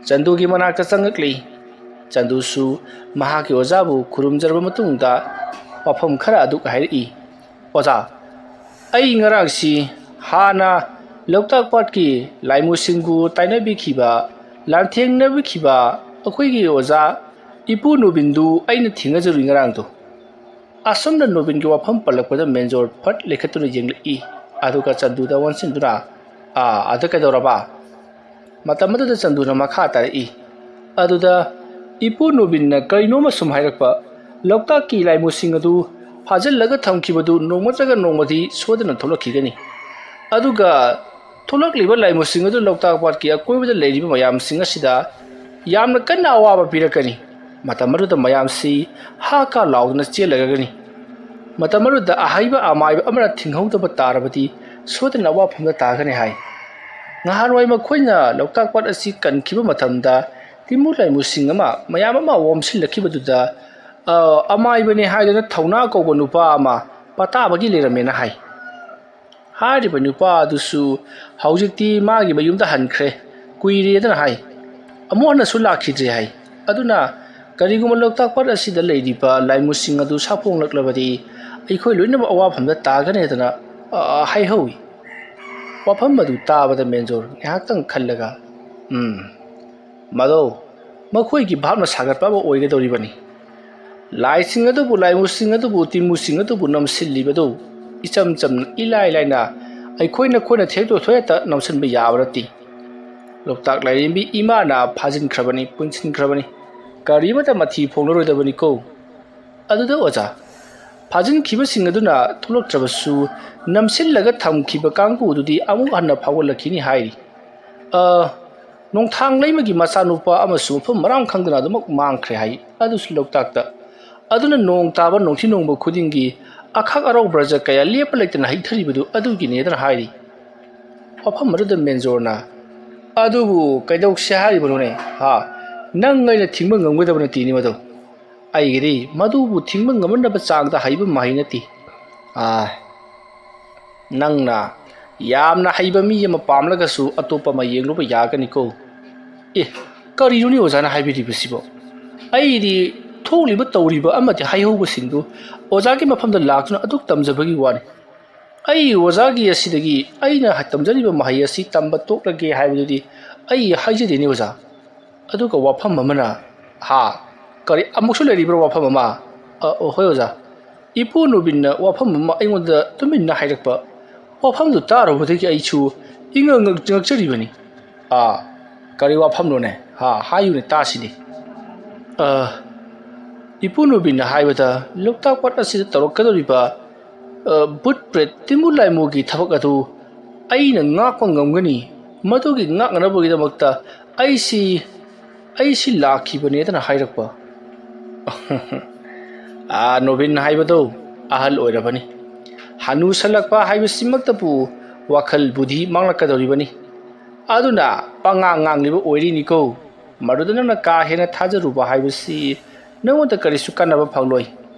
ꯆꯟꯗꯨꯒꯤ ꯃꯅꯥꯛꯇ ꯆꯪꯂꯛꯂꯤ꯫ ꯆꯟꯗꯨꯁꯨ ꯃꯍꯥꯛꯀꯤ ꯑꯣꯖꯥꯕꯨ ꯈꯨꯔꯨꯝꯖꯔꯕ ꯃꯇꯨꯡꯗ ꯋꯥꯐꯝ ꯈꯔ ꯑꯗꯨ ꯍꯥꯏꯔꯛꯏ꯫ ꯑꯣꯖꯥ, ꯑꯩ ꯉꯔꯥꯡꯁꯤ ꯍꯥꯟꯅ ꯂꯣꯛꯇꯥꯛ ꯄꯥꯠꯀꯤ ꯂꯥꯏꯃꯨꯁꯤꯡꯕꯨ ꯇꯥꯏꯅꯕꯤꯈꯤꯕ, ꯂꯥꯟꯊꯦꯡꯅꯕꯤꯈꯤꯕ ꯑꯩꯈꯣꯏꯒꯤ ꯑꯣꯖꯥ ꯏꯄꯨ ꯅꯣꯕꯤꯟꯗꯨ ꯑꯩꯅ ꯊꯦꯡꯅꯖꯔꯨꯏ ꯉꯔꯥꯡꯗꯣ꯫ ꯑꯁꯨꯝꯅ ꯅꯣꯕꯤꯟꯒꯤ ꯋꯥꯐꯝ ꯄꯜꯂꯛꯄꯗ ꯃꯦꯟꯖꯣꯔ ꯐꯠ ꯂꯩꯈꯠꯇꯨꯅ ꯌꯦꯡꯂꯛꯏ, ꯑꯗꯨꯒ ꯆꯟꯗꯨꯗ ꯑꯣꯟꯁꯤꯟꯗꯨꯅ, "ꯑꯥ, ꯑꯗ ꯀꯩꯗꯧꯔꯕ?" ꯃꯇꯝ ꯑꯗꯨꯗ ꯆꯟꯗꯨꯅ ꯃꯈꯥ ꯇꯥꯔꯛꯏ, "ꯑꯗꯨꯗ ꯏꯄꯨ ꯅꯣꯕꯤꯟꯅ ꯀꯔꯤꯅꯣꯃ ꯁꯨꯝ ꯍꯥꯏꯔꯛꯄ, ꯂꯣꯛꯇꯥꯛꯀꯤ ꯂꯥꯏꯃꯨꯁꯤꯡ ꯑꯗꯨ ꯐꯥꯖꯤꯜꯂꯒ ꯊꯝꯈꯤꯕꯗꯨ ꯅꯣꯡꯃ ꯅꯠꯇ꯭ꯔꯒ ꯅꯣꯡꯃꯗꯤ ꯁꯣꯏꯗꯅ ꯊꯣꯛꯂꯛꯈꯤꯒꯅꯤ꯫ ꯑꯗꯨꯒ ꯊꯣꯛꯂꯛꯂꯤꯕ ꯂꯥꯏꯃꯨꯁꯤꯡ ꯑꯗꯨ ꯂꯣꯛꯇꯥꯛ ꯄꯥꯠꯀꯤ ꯑꯀꯣꯏꯕꯗ ꯂꯩꯔꯤꯕ ꯃꯌꯥꯝꯁꯤꯡ ꯑꯁꯤꯗ ꯌꯥꯝꯅ ꯀꯟꯅ ꯑꯋꯥꯕ ꯄꯤꯔꯛꯀꯅꯤ꯫ ꯃꯇꯝ ꯑꯗꯨꯗ ꯃꯌꯥꯝꯁꯤ ꯍꯥ ꯀꯥ ꯂꯥꯎꯗꯨꯅ ꯆꯦꯜꯂꯒꯅꯤ꯫ ꯃꯇꯝ ꯑꯗꯨꯗ ꯑꯍꯩꯕ ꯑꯃꯥꯏꯕ ꯑꯃꯅ ꯊꯤꯡꯍꯧꯗꯕ ꯇꯥꯔꯕꯗꯤ ꯁꯣꯏꯗꯅ ꯑꯋꯥꯐꯝꯗ ꯇꯥꯒꯅꯤ" ꯍꯥꯏ꯫ ꯅꯍꯥꯟꯋꯥꯏ ꯃꯈꯣꯏꯅ ꯂꯣꯛꯇꯥꯛ ꯄꯥꯠ ꯑꯁꯤ ꯀꯟꯈꯤꯕ ꯃꯇꯝꯗ ꯇꯤꯃꯨ ꯂꯥꯏꯃꯨꯁꯤꯡ ꯑꯃ ꯃꯌꯥꯝ ꯑꯃ ꯑꯣꯝꯁꯤꯜꯂꯛꯈꯤꯕꯗꯨꯗ, ꯑ, ꯑꯃꯥꯏꯕꯅꯤ ꯍꯥꯏꯗꯨꯅ ꯊꯧꯅꯥ ꯀꯧꯕ ꯅꯨꯄꯥ ꯑꯃ ꯄꯇꯥꯕꯒꯤ ꯂꯩꯔꯝꯃꯦꯅ ꯍꯥꯏ꯫ ꯍꯥꯏꯔꯤꯕ ꯅꯨꯄꯥ ꯑꯗꯨꯁꯨ ꯍꯧꯖꯤꯛꯇꯤ ꯃꯥꯒꯤ ꯃꯌꯨꯝꯗ ꯍꯟꯈ꯭ꯔꯦ, ꯀꯨꯏꯔꯦꯗꯅ ꯍꯥꯏ꯫ ꯑꯃꯨꯛ ꯍꯟꯅꯁꯨ ꯂꯥꯛꯈꯤꯗ꯭ꯔꯦ ꯍꯥꯏ꯫ ꯑꯗꯨꯅ ꯀꯔꯤꯒꯨꯝꯕ ꯂꯣꯛꯇꯥꯛ ꯄꯥꯠ ꯑꯁꯤꯗ ꯂꯩꯔꯤꯕ ꯂꯥꯏꯃꯨꯁꯤꯡ ꯑꯗꯨ ꯁꯥꯐꯣꯡꯂꯛꯂꯕꯗꯤ ꯑꯩꯈꯣꯏ ꯂꯣꯏꯅꯃꯛ ꯑꯋꯥꯐꯝꯗ ꯇꯥꯒꯅꯤ ꯍꯥꯏꯗꯅ, ꯑ, ꯍꯥꯏꯍꯧꯏ꯫ ꯋꯥꯐꯝ ꯑꯗꯨ ꯇꯥꯕꯗ ꯃꯦꯟꯖꯣꯔ ꯉꯥꯏꯍꯥꯛꯇꯪ ꯈꯜꯂꯒ, ꯎꯝ, ꯃꯗꯣ ꯃꯈꯣꯏꯒꯤ ꯚꯥꯞꯅ ꯁꯥꯒꯠꯄ ꯑꯃ ꯑꯣꯏꯒꯗꯧꯔꯤꯕꯅꯤ꯫ ꯂꯥꯏꯁꯤꯡ ꯑꯗꯨꯕꯨ, ꯂꯥꯏꯃꯨꯁꯤꯡ ꯑꯗꯨꯕꯨ, ꯇꯤꯟꯃꯨꯁꯤꯡ ꯑꯗꯨꯕꯨ ꯅꯝꯁꯤꯜꯂꯤꯕꯗꯨ ꯏꯆꯝ ꯆꯝꯅ, ꯏꯂꯥꯏ ꯂꯥꯏꯅ ꯑꯩꯈꯣꯏꯅ ꯈꯣꯏꯅ ꯊꯦꯛꯇꯣꯛ ꯊꯣꯛꯍꯦꯛꯇ ꯅꯝꯁꯤꯟꯕ ꯌꯥꯕ ꯅꯠꯇꯦ꯫ ꯂꯣꯛꯇꯥꯛ ꯂꯥꯏꯔꯦꯝꯕꯤ ꯏꯃꯥꯅ ꯐꯥꯖꯤꯟꯈ꯭ꯔꯕꯅꯤ, ꯄꯨꯟꯁꯤꯟꯈ꯭ꯔꯕꯅꯤ꯫ ꯀꯔꯤꯃꯠꯇ ꯃꯊꯤ ꯐꯣꯡꯂꯔꯣꯏꯗꯕꯅꯤꯀꯣ꯫ ꯑꯗꯨꯗ ꯑꯣꯖꯥ, ꯐꯥꯖꯤꯟꯈꯤꯕꯁꯤꯡ ꯑꯗꯨꯅ ꯊꯣꯛꯂꯛꯇ꯭ꯔꯕꯁꯨ, ꯅꯝꯁꯤꯜꯂꯒ ꯊꯝꯈꯤꯕ ꯀꯥꯡꯕꯨꯗꯨꯗꯤ ꯑꯃꯨꯛ ꯍꯟꯅ ꯐꯥꯎꯒꯠꯂꯛꯈꯤꯅꯤ ꯍꯥꯏꯔꯤ꯫ ꯑ, ꯅꯣꯡꯊꯥꯡ ꯂꯩꯃꯒꯤ ꯃꯆꯥꯅꯨꯄꯥ ꯑꯃꯁꯨ ꯃꯐꯝ ꯃꯔꯥꯡ ꯈꯪꯗꯅ ꯑꯗꯨꯃꯛ ꯃꯥꯡꯈ꯭ꯔꯦ ꯍꯥꯏ, ꯑꯗꯨꯁꯨ ꯂꯣꯛꯇꯥꯛꯇ꯫ ꯑꯗꯨꯅ ꯅꯣꯡ ꯇꯥꯕ ꯅꯣꯡꯊꯤ ꯅꯣꯡꯕ ꯈꯨꯗꯤꯡꯒꯤ ꯑꯈꯥꯛ ꯑꯔꯥꯎ ꯕ꯭ꯔꯖ ꯀꯌꯥ ꯂꯦꯞꯄ ꯂꯩꯇꯅ ꯍꯩꯊꯔꯤꯕꯗꯨ ꯑꯗꯨꯒꯤꯅꯦꯗꯅ ꯍꯥꯏꯔꯤ꯫ ꯋꯥꯐꯝ ꯑꯗꯨꯗ ꯃꯦꯟꯖꯣꯔꯅ, "ꯑꯗꯨꯕꯨ ꯀꯩꯗꯧꯁꯦ ꯍꯥꯏꯔꯤꯕꯅꯣꯅꯦ? ꯍꯥ? ꯅꯪ ꯑꯩꯅ ꯊꯤꯡꯕ ꯉꯝꯒꯗꯕ ꯅꯠꯇꯦꯅꯦ ꯃꯗꯨ꯫ ꯑꯩꯒꯤꯗꯤ ꯃꯗꯨꯕꯨ ꯊꯤꯡꯕ ꯉꯝꯅꯕ ꯆꯥꯡꯗ ꯍꯩꯕ ꯃꯍꯩ ꯅꯠꯇꯦ꯫ ꯑꯥ, ꯅꯪꯅ ꯌꯥꯝꯅ ꯍꯩꯕ ꯃꯤ ꯑꯃ ꯄꯥꯝꯂꯒꯁꯨ ꯑꯇꯣꯞꯄ ꯑꯃ ꯌꯦꯡꯂꯨꯕ ꯌꯥꯒꯅꯤꯀꯣ꯫" ꯑꯦ, ꯀꯔꯤꯅꯣꯅꯦ ꯑꯣꯖꯥꯅ ꯍꯥꯏꯕꯤꯔꯤꯕꯁꯤꯕꯣ? ꯑꯩꯗꯤ ꯊꯣꯛꯂꯤꯕ ꯇꯧꯔꯤꯕ ꯑꯃꯗꯤ ꯍꯥꯏꯍꯧꯕꯁꯤꯡꯗꯨ ꯑꯣꯖꯥꯒꯤ ꯃꯐꯝꯗ ꯂꯥꯛꯇꯨꯅ ꯑꯗꯨꯛ ꯇꯝꯖꯕꯒꯤ ꯋꯥꯅꯤ꯫ ꯑꯩ ꯑꯣꯖꯥꯒꯤ ꯑꯁꯤꯗꯒꯤ ꯑꯩꯅ ꯇꯝꯖꯔꯤꯕ ꯃꯍꯩ ꯑꯁꯤ ꯇꯝꯕ ꯇꯣꯛꯂꯒꯦ ꯍꯥꯏꯕꯗꯨꯗꯤ ꯑꯩ ꯍꯥꯏꯖꯗꯦꯅꯦ ꯑꯣꯖꯥ꯫ ꯑꯗꯨꯒ ꯋꯥꯐꯝ ꯑꯃꯅ, ꯍꯥ, ꯀꯔꯤ ꯑꯃꯨꯛꯁꯨ ꯂꯩꯔꯤꯕ꯭ꯔꯣ ꯋꯥꯐꯝ ꯑꯃ? ꯑ, ꯑ, ꯍꯣꯏ ꯑꯣꯖꯥ꯫ ꯏꯄꯨ ꯅꯣꯕꯤꯟꯅ ꯋꯥꯐꯝ ꯑꯃ ꯑꯩꯉꯣꯟꯗ ꯇꯨꯃꯤꯟꯅ ꯍꯥꯏꯔꯛꯄ꯫ ꯋꯥꯐꯝꯗꯨ ꯇꯥꯔꯨꯕꯗꯒꯤ ꯑꯩꯁꯨ ꯏꯉꯛ ꯉꯛ-, ꯉꯛꯆꯔꯤꯕꯅꯤ꯫ ꯑꯥ, ꯀꯔꯤ ꯋꯥꯐꯝꯅꯣꯅꯦ? ꯍꯥ, ꯍꯥꯏꯌꯨꯅꯦ ꯇꯥꯁꯤꯅꯦ꯫ ꯑ, ꯏꯄꯨ ꯅꯣꯕꯤꯟꯅ ꯍꯥꯏꯕꯗ, ꯂꯣꯛꯇꯥꯛ ꯄꯥꯠ ꯑꯁꯤꯗ ꯇꯧꯔꯛꯀꯗꯧꯔꯤꯕ, ꯑ, ꯚꯨꯠ ꯄ꯭ꯔꯦꯠ ꯇꯤꯟꯃꯨ ꯂꯥꯏꯃꯨꯒꯤ ꯊꯕꯛ ꯑꯗꯨ ꯑꯩꯅ ꯉꯥꯛꯄ ꯉꯝꯒꯅꯤ꯫ ꯃꯗꯨꯒꯤ ꯉꯥꯛꯅꯅꯕꯒꯤꯗꯃꯛꯇ ꯑꯩꯁꯤ, ꯑꯩꯁꯤ ꯂꯥꯛꯈꯤꯕꯅꯦꯗꯅ ꯍꯥꯏꯔꯛꯄ꯫ ꯑꯥ, ꯅꯣꯕꯤꯟ ꯍꯥꯏꯕꯗꯣ ꯑꯍꯜ ꯑꯣꯏꯔꯕꯅꯤ꯫ ꯍꯅꯨꯁꯜꯂꯛꯄ ꯍꯥꯏꯕꯁꯤꯃꯛꯇꯕꯨ ꯋꯥꯈꯜ ꯕꯨꯙꯤ ꯃꯥꯡꯂꯛꯀꯗꯧꯔꯤꯕꯅꯤ꯫ ꯑꯗꯨꯅ ꯄꯉꯥꯡ ꯉꯥꯡꯂꯤꯕ ꯑꯣꯏꯔꯤꯅꯤꯀꯣ꯫ ꯃꯗꯨꯗ ꯅꯪꯅ ꯀꯥ ꯍꯦꯟꯅ ꯊꯥꯖꯔꯨꯕ ꯍꯥꯏꯕꯁꯤ ꯅꯪꯉꯣꯟꯗ ꯀꯔꯤꯁꯨ ꯀꯥꯟꯅꯕ ꯐꯪꯂꯣꯏ꯫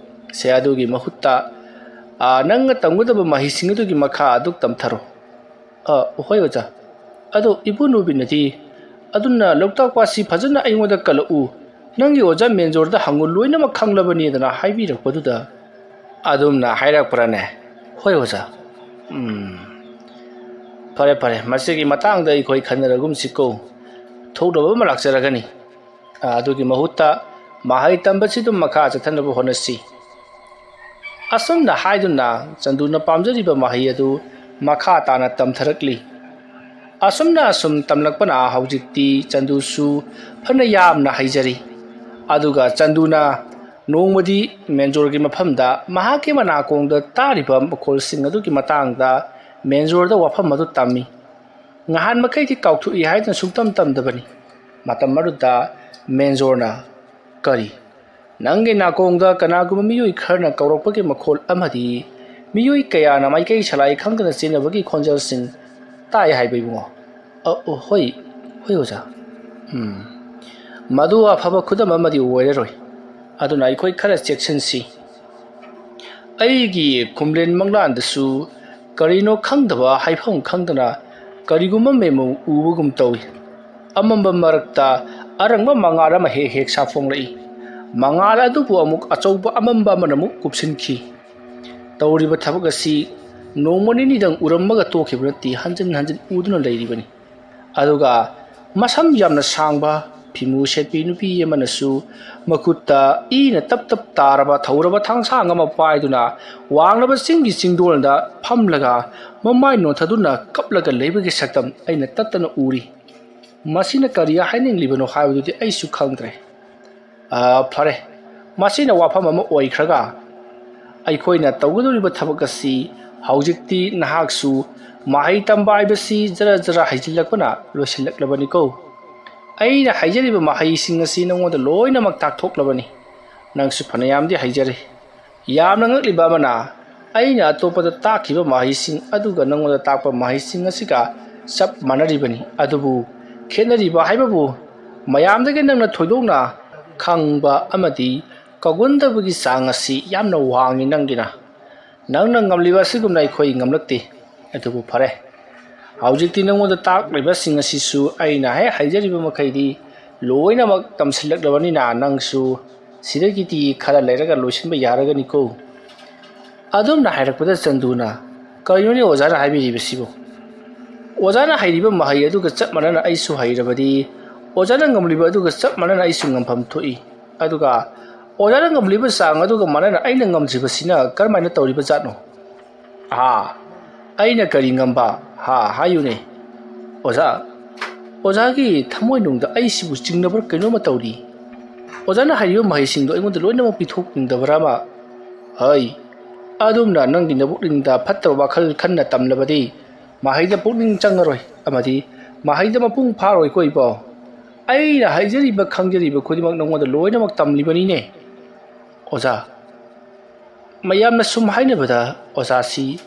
ꯁꯦ, ꯑꯗꯨꯒꯤ ꯃꯍꯨꯠꯇ, ꯑꯥ, ꯅꯪꯅ ꯇꯝꯒꯗꯕ ꯃꯍꯩꯁꯤꯡ ꯑꯗꯨꯒꯤ ꯃꯈꯥ ꯑꯗꯨ ꯇꯝꯊꯔꯣ꯫ ꯑ, ꯍꯣꯏ ꯑꯣꯖꯥ꯫ ꯑꯗꯣ ꯏꯄꯨ ꯅꯣꯕꯤꯟꯅꯗꯤ, "ꯑꯗꯨꯅ ꯂꯣꯛꯇꯥꯛ ꯄꯥꯠꯁꯤ ꯐꯖꯅ ꯑꯩꯉꯣꯟꯗ ꯀꯜꯂꯛꯎ꯫ ꯅꯪꯒꯤ ꯑꯣꯖꯥ ꯃꯦꯟꯖꯣꯔꯗ ꯍꯪꯉꯨ, ꯂꯣꯏꯅꯃꯛ ꯈꯪꯂꯕꯅꯤꯗꯅ" ꯍꯥꯏꯕꯤꯔꯛꯄꯗꯨꯗ꯫ "ꯑꯗꯨꯝꯅ ꯍꯥꯏꯔꯛꯄ꯭ꯔꯥꯅꯦ?" "ꯍꯣꯏ ꯑꯣꯖꯥ꯫" "ꯎꯝ, ꯐꯔꯦ ꯐꯔꯦ, ꯃꯁꯤꯒꯤ ꯃꯇꯥꯡꯗ ꯑꯩꯈꯣꯏ ꯈꯟꯅꯔꯒꯨꯝꯁꯤꯀꯣ꯫ ꯊꯣꯛꯅꯕ ꯑꯃ ꯂꯥꯛꯆꯔꯒꯅꯤ꯫ ꯑꯗꯨꯒꯤ ꯃꯍꯨꯠꯇ ꯃꯍꯩ ꯇꯝꯕꯁꯤ ꯑꯗꯨꯝ ꯃꯈꯥ ꯆꯠꯊꯅꯕ ꯍꯣꯠꯅꯁꯤ꯫ ꯑꯁꯨꯝꯅ ꯍꯥꯏꯗꯨꯅ ꯆꯟꯗꯨꯅ ꯄꯥꯝꯖꯔꯤꯕ ꯃꯍꯩ ꯑꯗꯨ ꯃꯈꯥ ꯇꯥꯅ ꯇꯝꯊꯔꯛꯂꯤ꯫ ꯑꯁꯨꯝꯅ ꯑꯁꯨꯝ ꯇꯝꯂꯛꯄꯅ ꯍꯧꯖꯤꯛꯇꯤ ꯆꯟꯗꯨꯁꯨ ꯐꯅ ꯌꯥꯝꯅ ꯍꯩꯖꯔꯤ꯫ ꯑꯗꯨꯒ ꯆꯟꯗꯨꯅ ꯅꯣꯡꯃꯗꯤ ꯃꯦꯟꯖꯣꯔꯒꯤ ꯃꯐꯝꯗ ꯃꯍꯥꯛꯀꯤ ꯃꯅꯥꯀꯣꯡꯗ ꯇꯥꯔꯤꯕ ꯃꯈꯣꯜꯁꯤꯡ ꯑꯗꯨꯒꯤ ꯃꯇꯥꯡꯗ ꯃꯦꯟꯖꯣꯔꯗ ꯋꯥꯐꯝ ꯑꯗꯨ ꯇꯝꯃꯤ꯫ ꯉꯍꯥꯟ ꯃꯈꯩꯗꯤ ꯀꯥꯎꯊꯣꯛꯏ ꯍꯥꯏꯗꯨꯅ ꯁꯨꯡꯇꯝ ꯇꯝꯗꯕꯅꯤ꯫ ꯃꯇꯝ ꯑꯗꯨꯗ ꯃꯦꯟꯖꯣꯔꯅ, "ꯀꯔꯤ? ꯅꯪꯒꯤ ꯅꯥꯀꯣꯡꯗ ꯀꯅꯥꯒꯨꯝꯕ ꯃꯤꯑꯣꯏ ꯈꯔꯅ ꯀꯧꯔꯛꯄꯒꯤ ꯃꯈꯣꯜ ꯑꯃꯗꯤ ꯃꯤꯑꯣꯏ ꯀꯌꯥꯅ ꯃꯥꯏꯀꯩ ꯁꯂꯥꯏ ꯈꯪꯗꯅ ꯆꯦꯟꯅꯕꯒꯤ ꯈꯣꯟꯖꯦꯜꯁꯤꯡ ꯇꯥꯏ ꯍꯥꯏꯕ, ꯏꯕꯨꯡꯉꯣ?" "ꯑ, ꯑ, ꯍꯣꯏ, ꯍꯣꯏ, ꯑꯣꯖꯥ꯫ ꯎꯝ, ꯃꯗꯨ ꯑꯐꯕ ꯈꯨꯗꯝ ꯑꯃꯗꯤ ꯑꯣꯏꯔꯔꯣꯏ꯫ ꯑꯗꯨꯅ ꯑꯩꯈꯣꯏ ꯈꯔ ꯆꯦꯛꯁꯤꯟꯁꯤ꯫ ꯑꯩꯒꯤ ꯈꯨꯝꯂꯦꯟ ꯃꯪꯂꯥꯟꯗꯁꯨ ꯀꯔꯤꯅꯣ ꯈꯪꯗꯕ ꯍꯥꯏꯐꯝ ꯈꯪꯗꯅ ꯀꯔꯤꯒꯨꯝꯕ ꯃꯦꯃꯣ ꯎꯕꯒꯨꯝ ꯇꯧꯏ꯫ ꯑꯃꯝꯕ ꯃꯔꯛꯇ ꯑꯔꯪꯕ ꯃꯉꯥꯜ ꯑꯃ ꯍꯦꯛ ꯍꯦꯛ ꯁꯥꯐꯣꯡꯂꯛꯏ꯫ ꯃꯉꯥꯜ ꯑꯗꯨꯕꯨ ꯑꯃꯨꯛ ꯑꯆꯧꯕ ꯑꯃꯝꯕ ꯑꯃꯅ ꯑꯃꯨꯛ ꯀꯨꯞꯁꯤꯟꯈꯤ꯫ ꯇꯧꯔꯤꯕ ꯊꯕꯛ ꯑꯁꯤ ꯅꯣꯡꯃ ꯅꯤꯅꯤꯗꯪ ꯎꯔꯝꯃꯒ ꯇꯣꯛꯈꯤꯕ ꯅꯠꯇꯦ, ꯍꯟꯖꯤꯟ ꯍꯟꯖꯤꯟ ꯎꯗꯨꯅ ꯂꯩꯔꯤꯕꯅꯤ꯫ ꯑꯗꯨꯒ ꯃꯁꯝ ꯌꯥꯝꯅ ꯁꯥꯡꯕ ꯐꯤꯃꯨ ꯁꯦꯠꯄꯤ ꯅꯨꯄꯤ ꯑꯃꯅꯁꯨ ꯃꯈꯨꯠꯇ ꯏꯅ ꯇꯞ ꯇꯞ ꯇꯥꯔꯕ ꯊꯧꯔꯕ ꯊꯥꯡꯁꯥꯡ ꯑꯃ ꯄꯥꯏꯗꯨꯅ ꯋꯥꯡꯂꯕ ꯆꯤꯡꯒꯤ ꯆꯤꯡꯗꯣꯜꯗ ꯐꯝꯂꯒ ꯃꯃꯥꯏ ꯅꯣꯟꯊꯗꯨꯅ ꯀꯞꯂꯒ ꯂꯩꯕꯒꯤ ꯁꯛꯇꯝ ꯑꯩꯅ ꯇꯠꯇꯅ ꯎꯔꯤ꯫ ꯃꯁꯤꯅ ꯀꯔꯤ ꯍꯥꯏꯅꯤꯡꯂꯤꯕꯅꯣ ꯍꯥꯏꯕꯗꯨꯗꯤ ꯑꯩꯁꯨ ꯈꯪꯗ꯭ꯔꯦ꯫ ꯑ, ꯐꯔꯦ, ꯃꯁꯤꯅ ꯋꯥꯐꯝ ꯑꯃ ꯑꯣꯏꯈ꯭ꯔꯒ, ꯑꯩꯈꯣꯏꯅ ꯇꯧꯒꯗꯧꯔꯤꯕ ꯊꯕꯛ ꯑꯁꯤ ꯍꯧꯖꯤꯛꯇꯤ ꯅꯍꯥꯛꯁꯨ ꯃꯍꯩ ꯇꯝꯕ ꯍꯥꯏꯕꯁꯤ ꯖꯔ ꯖꯔ ꯍꯩꯖꯤꯜꯂꯛꯄꯅ ꯂꯣꯏꯁꯤꯜꯂꯛꯂꯕꯅꯤꯀꯣ꯫ ꯑꯩꯅ ꯍꯥꯏꯖꯔꯤꯕ ꯃꯍꯩꯁꯤꯡ ꯑꯁꯤ ꯅꯉꯣꯟꯗ ꯂꯣꯏꯅꯃꯛ ꯇꯥꯛꯊꯣꯛꯂꯕꯅꯤ꯫ ꯅꯪꯁꯨ ꯐꯅꯌꯥꯝꯗꯤ ꯍꯩꯖꯔꯦ꯫ ꯌꯥꯝꯅ ꯉꯛꯂꯤꯕ ꯑꯃꯅ, ꯑꯩꯅ ꯑꯇꯣꯞꯄꯗ ꯇꯥꯛꯈꯤꯕ ꯃꯍꯩꯁꯤꯡ ꯑꯗꯨꯒ ꯅꯉꯣꯟꯗ ꯇꯥꯛꯄ ꯃꯍꯩꯁꯤꯡ ꯑꯁꯤꯒ ꯆꯞ ꯃꯥꯟꯅꯔꯤꯕꯅꯤ꯫ ꯑꯗꯨꯕꯨ ꯈꯦꯠꯅꯔꯤꯕ ꯍꯥꯏꯕꯕꯨ, ꯃꯌꯥꯝꯗꯒꯤ ꯅꯪꯅ ꯊꯣꯏꯗꯣꯛꯅ ꯈꯪꯕ ꯑꯃꯗꯤ ꯀꯧꯒꯟꯗꯕꯒꯤ ꯆꯥꯡ ꯑꯁꯤ ꯌꯥꯝꯅ ꯋꯥꯡꯏ ꯅꯪꯒꯤꯅ꯫ ꯅꯪꯅ ꯉꯝꯂꯤꯕ ꯑꯁꯤꯒꯨꯝꯅ ꯑꯩꯈꯣꯏ ꯉꯝꯂꯛꯇꯦ꯫ ꯑꯗꯨꯕꯨ ꯐꯔꯦ, ꯍꯧꯖꯤꯛꯇꯤ ꯅꯉꯣꯟꯗ ꯇꯥꯛꯂꯤꯕꯁꯤꯡ ꯑꯁꯤꯁꯨ ꯑꯩꯅ ꯍꯦꯛ ꯍꯥꯏꯖꯔꯤꯕ ꯃꯈꯩꯗꯤ ꯂꯣꯏꯅꯃꯛ ꯇꯝꯁꯤꯜꯂꯛꯂꯕꯅꯤꯅ, ꯅꯪꯁꯨ ꯁꯤꯗꯒꯤꯗꯤ ꯈꯔ ꯂꯩꯔꯒ ꯂꯣꯏꯁꯤꯟꯕ ꯌꯥꯔꯒꯅꯤꯀꯣ꯫ ꯑꯗꯨꯝꯅ ꯍꯥꯏꯔꯛꯄꯗ ꯆꯟꯗꯨꯅ, "ꯀꯔꯤꯅꯣꯅꯦ ꯑꯣꯖꯥꯅ ꯍꯥꯏꯕꯤꯔꯤꯕꯁꯤꯕꯨ? ꯑꯣꯖꯥꯅ ꯍꯩꯔꯤꯕ ꯃꯍꯩ ꯑꯗꯨꯒ ꯆꯞ ꯃꯥꯟꯅꯅ ꯑꯩꯁꯨ ꯍꯩꯔꯕꯗꯤ ꯑꯣꯖꯥꯅ ꯉꯝꯂꯤꯕ ꯑꯗꯨꯒ ꯆꯞ ꯃꯥꯟꯅꯅ ꯑꯩꯁꯨ ꯉꯝꯐꯝ ꯊꯣꯛꯏ꯫ ꯑꯗꯨꯒ ꯑꯣꯖꯥꯅ ꯉꯝꯂꯤꯕ ꯆꯥꯡ ꯑꯗꯨꯒ ꯃꯥꯟꯅꯅ ꯑꯩꯅ ꯉꯝꯗ꯭ꯔꯤꯕꯁꯤꯅ ꯀꯔꯝꯍꯥꯏꯅ ꯇꯧꯔꯤꯕ ꯖꯥꯠꯅꯣ? ꯑꯥ, ꯑꯩꯅ ꯀꯔꯤ ꯉꯝꯕ? ꯍꯥ, ꯍꯥꯏꯌꯨꯅꯦ꯫ ꯑꯣꯖꯥ, ꯑꯣꯖꯥꯒꯤ ꯊꯃꯣꯏꯅꯨꯡꯗ ꯑꯩꯁꯤꯕꯨ ꯆꯤꯡꯅꯕ꯭ꯔꯥ ꯀꯩꯅꯣꯝꯃ ꯇꯧꯔꯤ꯫ ꯑꯣꯖꯥꯅ ꯍꯥꯏꯔꯤꯕ ꯃꯍꯩꯁꯤꯡꯗꯣ ꯑꯩꯉꯣꯟꯗ ꯂꯣꯏꯅꯃꯛ ꯄꯤꯊꯣꯛꯅꯤꯡꯗꯕ꯭ꯔꯥ ꯑꯃ? ꯍꯩ, ꯑꯗꯨꯝꯅ ꯅꯪꯒꯤ ꯅꯕꯨꯛꯅꯤꯡꯗ ꯐꯠꯇꯕ ꯋꯥꯈꯜ ꯈꯟꯅ ꯇꯝꯂꯕꯗꯤ ꯃꯍꯩꯗ ꯄꯨꯛꯅꯤꯡ ꯆꯪꯉꯔꯣꯏ ꯑꯃꯗꯤ ꯃꯍꯩꯗ ꯃꯄꯨꯡ ꯐꯥꯔꯣꯏꯀꯣ ꯏꯕꯣ꯫ ꯑꯩꯅ ꯍꯥꯏꯖꯔꯤꯕ ꯈꯪꯖꯔꯤꯕ ꯈꯨꯗꯤꯡꯃꯛ ꯅꯉꯣꯟꯗ ꯂꯣꯏꯅꯃꯛ ꯇꯝꯂꯤꯕꯅꯤꯅꯦ꯫ ꯑꯣꯖꯥ, ꯃꯌꯥꯝꯅ ꯁꯨꯝ ꯍꯥꯏꯅꯕꯗ ꯑꯣꯖꯥꯁꯤ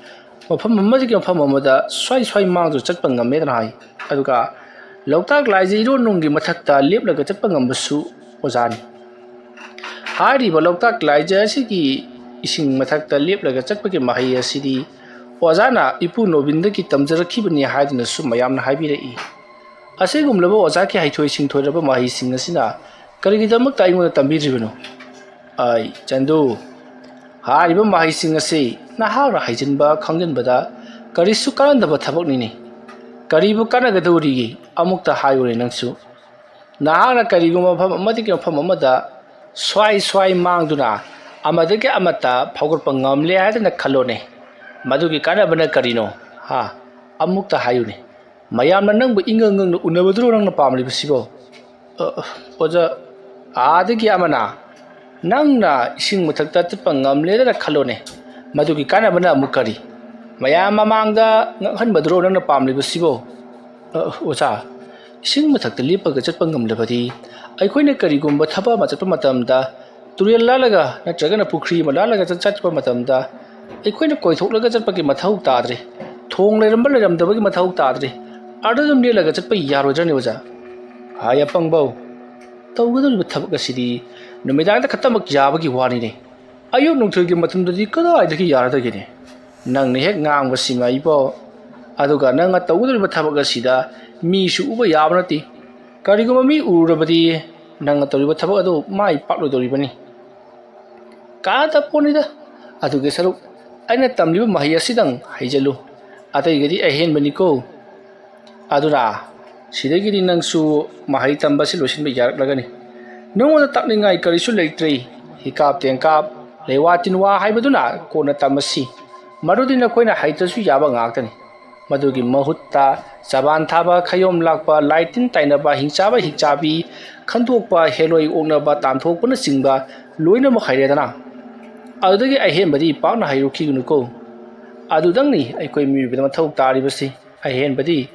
ꯃꯐꯝ ꯑꯃꯗꯒꯤ ꯃꯐꯝ ꯑꯃꯗ ꯁ꯭ꯋꯥꯏ ꯁ꯭ꯋꯥꯏ ꯃꯥꯡꯗꯨꯅ ꯆꯠꯄ ꯉꯝꯃꯦꯗꯅ ꯍꯥꯏ꯫ ꯑꯗꯨꯒ ꯂꯣꯛꯇꯥꯛ ꯂꯥꯏꯖ ꯏꯔꯣꯟ ꯅꯨꯡꯒꯤ ꯃꯊꯛꯇ ꯂꯦꯞꯂꯒ ꯆꯠꯄ ꯉꯝꯕꯁꯨ ꯑꯣꯖꯥꯅꯤ꯫ ꯍꯥꯏꯔꯤꯕ ꯂꯣꯛꯇꯥꯛ ꯂꯥꯏꯖ ꯑꯁꯤꯒꯤ ꯏꯁꯤꯡ ꯃꯊꯛꯇ ꯂꯦꯞꯂꯒ ꯆꯠꯄꯒꯤ ꯃꯍꯩ ꯑꯁꯤꯗꯤ ꯑꯣꯖꯥꯅ ꯏꯄꯨ ꯅꯣꯕꯤꯟꯗꯒꯤ ꯇꯝꯖꯔꯛꯈꯤꯕꯅꯤ ꯍꯥꯏꯗꯨꯅꯁꯨ ꯃꯌꯥꯝꯅ ꯍꯥꯏꯕꯤꯔꯛꯏ꯫ ꯑꯁꯤꯒꯨꯝꯂꯕ ꯑꯣꯖꯥꯒꯤ ꯍꯩꯊꯣꯏ ꯁꯤꯡꯊꯣꯏꯔꯕ ꯃꯍꯩꯁꯤꯡ ꯑꯁꯤꯅ ꯀꯔꯤꯒꯤꯗꯃꯛꯇ ꯑꯩꯉꯣꯟꯗ ꯇꯝꯕꯤꯗ꯭ꯔꯤꯕꯅꯣ? ꯑꯩ, ꯆꯟꯗꯨ, ꯍꯥꯏꯔꯤꯕ ꯃꯍꯩꯁꯤꯡ ꯑꯁꯤ ꯅꯍꯥꯛꯅ ꯍꯩꯖꯤꯟꯕ ꯈꯪꯖꯤꯟꯕꯗ ꯀꯔꯤꯁꯨ ꯀꯥꯟꯅꯗꯕ ꯊꯕꯛꯅꯤꯅꯦ꯫ ꯀꯔꯤꯕꯨ ꯀꯥꯟꯅꯒꯗꯧꯔꯤꯒꯦ? ꯑꯃꯨꯛꯇ ꯍꯥꯏꯌꯨꯅꯦ ꯅꯪꯁꯨ꯫ ꯅꯍꯥꯛꯅ ꯀꯔꯤꯒꯨꯝꯕ ꯃꯐꯝ ꯑꯃꯗꯒꯤ ꯃꯐꯝ ꯑꯃꯗ ꯁ꯭ꯋꯥꯏ ꯁ꯭ꯋꯥꯏ ꯃꯥꯡꯗꯨꯅ ꯑꯃꯗꯒꯤ ꯑꯃꯠꯇ ꯐꯥꯎꯒꯠꯄ ꯉꯝꯂꯦ ꯍꯥꯏꯗꯅ ꯈꯜꯂꯣꯅꯦ꯫ ꯃꯗꯨꯒꯤ ꯀꯥꯟꯅꯕꯅ ꯀꯔꯤꯅꯣ? ꯍꯥ? ꯑꯃꯨꯛꯇ ꯍꯥꯏꯌꯨꯅꯦ꯫ ꯃꯌꯥꯝꯅ ꯅꯪꯕꯨ ꯏꯉꯛ ꯉꯛꯅ ꯎꯅꯕꯗꯨꯔꯣ ꯅꯪꯅ ꯄꯥꯝꯂꯤꯕꯁꯤꯕꯣ? ꯑ, ꯑꯣꯖꯥ, ꯑꯥꯗꯒꯤ ꯑꯃꯅ ꯅꯪꯅ ꯏꯁꯤꯡ ꯃꯊꯛꯇ ꯆꯠꯄ ꯉꯝꯂꯦꯗꯅ ꯈꯜꯂꯣꯅꯦ꯫ ꯃꯗꯨꯒꯤ ꯀꯥꯟꯅꯕꯅ ꯑꯃꯨꯛ ꯀꯔꯤ? ꯃꯌꯥꯝ ꯃꯃꯥꯡꯗ ꯉꯛꯍꯟꯕꯗꯨꯔꯣ ꯅꯪꯅ ꯄꯥꯝꯂꯤꯕꯁꯤꯕꯣ? ꯑ, ꯑꯣꯖꯥ, ꯏꯁꯤꯡ ꯃꯊꯛꯇ ꯂꯦꯞꯄꯒ ꯆꯠꯄ ꯉꯝꯂꯕꯗꯤ ꯑꯩꯈꯣꯏꯅ ꯀꯔꯤꯒꯨꯝꯕ ꯊꯕꯛ ꯑꯃ ꯆꯠꯄ ꯃꯇꯝꯗ ꯇꯨꯔꯦꯜ ꯂꯥꯜꯂꯒ ꯅꯠꯇ꯭ꯔꯒꯅ ꯄꯨꯈ꯭ꯔꯤ ꯑꯃ ꯂꯥꯜꯂꯒ ꯆꯠ-, ꯆꯠꯄ ꯃꯇꯝꯗ ꯑꯩꯈꯣꯏꯅ ꯀꯣꯏꯊꯣꯛꯂꯒ ꯆꯠꯄꯒꯤ ꯃꯊꯧ ꯇꯥꯗ꯭ꯔꯦ꯫ ꯊꯣꯡ ꯂꯩꯔꯝꯕ ꯂꯩꯔꯝꯗꯕꯒꯤ ꯃꯊꯧ ꯇꯥꯗ꯭ꯔꯦ꯫ ꯑꯥꯗ ꯑꯗꯨꯝ ꯂꯦꯜꯂꯒ ꯆꯠꯄ ꯌꯥꯔꯣꯏꯗ꯭ꯔꯅꯦ ꯑꯣꯖꯥ? ꯍꯥꯏ ꯑꯄꯪꯕꯧ, ꯇꯧꯒꯗꯧꯔꯤꯕ ꯊꯕꯛ ꯑꯁꯤꯗꯤ ꯅꯨꯃꯤꯗꯥꯡꯗ ꯈꯛꯇꯃꯛ ꯌꯥꯕꯒꯤ ꯋꯥꯅꯤꯅꯦ꯫ ꯑꯌꯨꯛ ꯅꯨꯡꯊꯤꯜꯒꯤ ꯃꯇꯝꯗꯗꯤ ꯀꯗꯥꯏꯗꯒꯤ ꯌꯥꯔꯗꯒꯦꯅꯦ? ꯅꯪꯅ ꯍꯦꯛ ꯉꯥꯡꯕꯁꯤꯃ ꯏꯕꯣ꯫ ꯑꯗꯨꯒ ꯅꯪꯅ ꯇꯧꯒꯗꯧꯔꯤꯕ ꯊꯕꯛ ꯑꯁꯤꯗ ꯃꯤꯁꯨ ꯎꯕ ꯌꯥꯕ ꯅꯠꯇꯦ꯫ ꯀꯔꯤꯒꯨꯝꯕ ꯃꯤ ꯎꯔꯨꯔꯕꯗꯤ ꯅꯪꯅ ꯇꯧꯔꯤꯕ ꯊꯕꯛ ꯑꯗꯨ ꯃꯥꯏ ꯄꯥꯛꯂꯣꯏꯗꯧꯔꯤꯕꯅꯤ꯫ ꯀꯥꯟꯅꯗ ꯄꯣꯠꯅꯤꯗ꯫ ꯑꯗꯨꯒꯤ ꯁꯔꯨꯛ ꯑꯩꯅ ꯇꯝꯂꯤꯕ ꯃꯍꯩ ꯑꯁꯤꯗꯪ ꯍꯩꯖꯜꯂꯨ꯫ ꯑꯇꯩꯒꯗꯤ ꯑꯍꯦꯟꯕꯅꯤꯀꯣ꯫ ꯑꯗꯨꯅ ꯁꯤꯗꯒꯤꯗꯤ ꯅꯪꯁꯨ ꯃꯍꯩ ꯇꯝꯕꯁꯤ ꯂꯣꯏꯁꯤꯟꯕ ꯌꯥꯔꯛꯂꯒꯅꯤ꯫ ꯅꯉꯣꯟꯗ ꯇꯥꯛꯅꯤꯡꯉꯥꯏ ꯀꯔꯤꯁꯨ ꯂꯩꯇ꯭ꯔꯦ꯫ ꯍꯤꯀꯥꯞ ꯇꯦꯡꯀꯥꯞ, ꯂꯩꯋꯥ ꯇꯤꯟꯋꯥ ꯍꯥꯏꯕꯗꯨꯅ ꯀꯣꯟꯅ ꯇꯝꯃꯁꯤ꯫ ꯃꯗꯨꯗꯤ ꯅꯈꯣꯏꯅ ꯍꯩꯇ꯭ꯔꯁꯨ ꯌꯥꯕ ꯉꯥꯛꯇꯅꯤ꯫ ꯃꯗꯨꯒꯤ ꯃꯍꯨꯠꯇ ꯆꯕꯥꯟ ꯊꯥꯕ, ꯈꯌꯣꯝ ꯂꯥꯛꯄ, ꯂꯥꯏ ꯇꯤꯟ ꯇꯥꯏꯅꯕ, ꯍꯤꯡꯆꯥꯕ ꯍꯤꯡꯆꯥꯕꯤ ꯈꯟꯗꯣꯛꯄ, ꯍꯦꯂꯣꯏ ꯑꯣꯛꯅꯕ, ꯇꯥꯟꯊꯣꯛꯄꯅꯆꯤꯡꯕ ꯂꯣꯏꯅꯃꯛ ꯍꯩꯔꯦꯗꯅ꯫ ꯑꯗꯨꯗꯒꯤ ꯑꯍꯦꯟꯕꯗꯤ ꯄꯥꯛꯅ ꯍꯩꯔꯨꯈꯤꯒꯅꯨꯀꯣ꯫ ꯑꯗꯨꯗꯪꯅꯤ ꯑꯩꯈꯣꯏ ꯃꯤꯑꯣꯏꯕꯗ ꯃꯊꯧ ꯇꯥꯔꯤꯕꯁꯤ꯫ ꯑꯍꯦꯟꯕꯗꯤ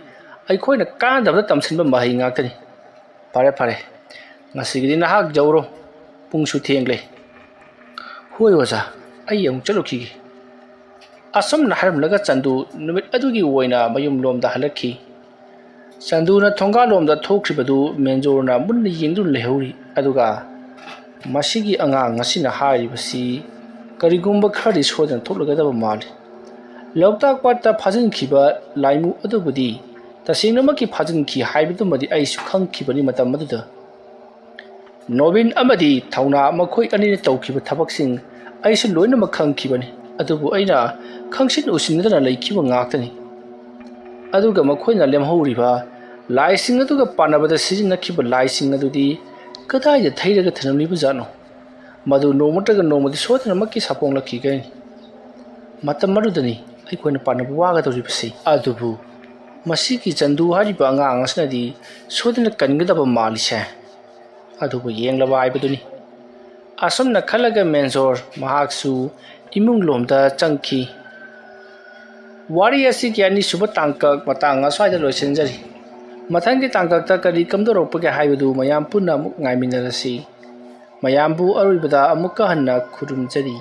ꯑꯩꯈꯣꯏꯅ ꯀꯥꯟꯅꯗꯕꯗ ꯇꯝꯁꯤꯟꯕ ꯃꯍꯩ ꯉꯥꯛꯇꯅꯤ꯫ ꯐꯔꯦ ꯐꯔꯦ, ꯉꯁꯤꯒꯤꯗꯤ ꯅꯍꯥꯛ ꯌꯧꯔꯣ, ꯄꯨꯡꯁꯨ ꯊꯦꯡꯂꯦ꯫ ꯍꯣꯏ ꯑꯣꯖꯥ, ꯑꯩ ꯑꯃꯨꯛ ꯆꯠꯂꯨꯈꯤꯒꯦ꯫ ꯑꯁꯨꯝꯅ ꯍꯥꯏꯔꯝꯂꯒ ꯆꯟꯗꯨ ꯅꯨꯃꯤꯠ ꯑꯗꯨꯒꯤ ꯑꯣꯏꯅ ꯃꯌꯨꯝꯂꯣꯝꯗ ꯍꯜꯂꯛꯈꯤ꯫ ꯆꯟꯗꯨꯅ ꯊꯣꯡꯒꯥꯜꯂꯣꯝꯗ ꯊꯣꯛꯈ꯭ꯔꯤꯕꯗꯨ ꯃꯦꯟꯖꯣꯔꯅ ꯃꯨꯟꯅ ꯌꯦꯡꯗꯨꯅ ꯂꯩꯍꯧꯔꯤ꯫ ꯑꯗꯨꯒ ꯃꯁꯤꯒꯤ ꯑꯉꯥꯡ ꯑꯁꯤꯅ ꯍꯥꯏꯔꯤꯕꯁꯤ ꯀꯔꯤꯒꯨꯝꯕ ꯈꯔꯗꯤ ꯁꯣꯏꯗꯅ ꯊꯣꯛꯂꯒꯗꯕ ꯃꯥꯜꯂꯤ꯫ ꯂꯣꯛꯇꯥꯛ ꯄꯥꯠꯇ ꯐꯥꯖꯤꯟꯈꯤꯕ ꯂꯥꯏꯃꯨ ꯑꯗꯨꯕꯨꯗꯤ ꯇꯁꯦꯡꯅꯃꯛꯀꯤ ꯐꯥꯖꯤꯟꯈꯤ ꯍꯥꯏꯕꯗꯨꯃꯗꯤ ꯑꯩꯁꯨ ꯈꯪꯈꯤꯕꯅꯤ ꯃꯇꯝ ꯑꯗꯨꯗ꯫ ꯅꯣꯕꯤꯟ ꯑꯃꯗꯤ ꯊꯧꯅꯥ ꯃꯈꯣꯏ ꯑꯅꯤꯅ ꯇꯧꯈꯤꯕ ꯊꯕꯛꯁꯤꯡ ꯑꯩꯁꯨ ꯂꯣꯏꯅꯃꯛ ꯈꯪꯈꯤꯕꯅꯤ, ꯑꯗꯨꯕꯨ ꯑꯩꯅ ꯈꯪꯁꯤꯟ ꯎꯁꯤꯟꯅꯗꯅ ꯂꯩꯈꯤꯕ ꯉꯥꯛꯇꯅꯤ꯫ ꯑꯗꯨꯒ ꯃꯈꯣꯏꯅ ꯂꯦꯝꯍꯧꯔꯤꯕ ꯂꯥꯏꯁꯤꯡ ꯑꯗꯨꯒ ꯄꯥꯟꯅꯕꯗ ꯁꯤꯖꯤꯟꯅꯈꯤꯕ ꯂꯥꯏꯁꯤꯡ ꯑꯗꯨꯗꯤ ꯀꯗꯥꯏꯗ ꯊꯩꯔꯒ ꯊꯅꯝꯂꯤꯕꯖꯥꯠꯅꯣ? ꯃꯗꯨ ꯅꯣꯡꯃ ꯅꯠꯇ꯭ꯔꯒ ꯅꯣꯡꯃꯗꯤ ꯁꯣꯏꯗꯅꯃꯛꯀꯤ ꯁꯥꯐꯣꯡꯂꯛꯈꯤꯒꯅꯤ꯫ ꯃꯇꯝ ꯑꯗꯨꯗꯅꯤ ꯑꯩꯈꯣꯏꯅ ꯄꯥꯟꯅꯕ ꯋꯥꯒꯗꯧꯔꯤꯕꯁꯤ꯫ ꯑꯗꯨꯕꯨ ꯃꯁꯤꯒꯤ ꯆꯟꯗꯨ ꯍꯥꯏꯔꯤꯕ ꯑꯉꯥꯡ ꯑꯁꯤꯅꯗꯤ ꯁꯣꯏꯗꯅ ꯀꯟꯒꯗꯕ ꯃꯥꯜꯂꯤꯁꯦ꯫ ꯑꯗꯨꯕꯨ ꯌꯦꯡꯂꯕ ꯍꯥꯏꯕꯗꯨꯅꯤ꯫ ꯑꯁꯨꯝꯅ ꯈꯜꯂꯒ ꯃꯦꯟꯖꯣꯔ ꯃꯍꯥꯛꯁꯨ ꯏꯃꯨꯡ ꯂꯣꯝꯗ ꯆꯪꯈꯤ꯫ ꯋꯥꯔꯤ ꯑꯁꯤꯒꯤ ꯑꯅꯤꯁꯨꯕ ꯇꯥꯡꯀꯛ ꯃꯇꯥꯡ ꯑꯁ꯭ꯋꯥꯏꯗ ꯂꯣꯏꯁꯤꯟꯖꯔꯤ꯫ ꯃꯊꯪꯒꯤ ꯇꯥꯡꯀꯛꯇ ꯀꯔꯤ ꯀꯝꯗꯧꯔꯛꯄꯒꯦ ꯍꯥꯏꯕꯗꯨ ꯃꯌꯥꯝ ꯄꯨꯟꯅ ꯑꯃꯨꯛ ꯉꯥꯏꯃꯤꯟꯅꯔꯁꯤ꯫ ꯃꯌꯥꯝꯕꯨ ꯑꯔꯣꯏꯕꯗ ꯑꯃꯨꯛꯀ ꯍꯟꯅ ꯈꯨꯔꯨꯝꯖꯔꯤ꯫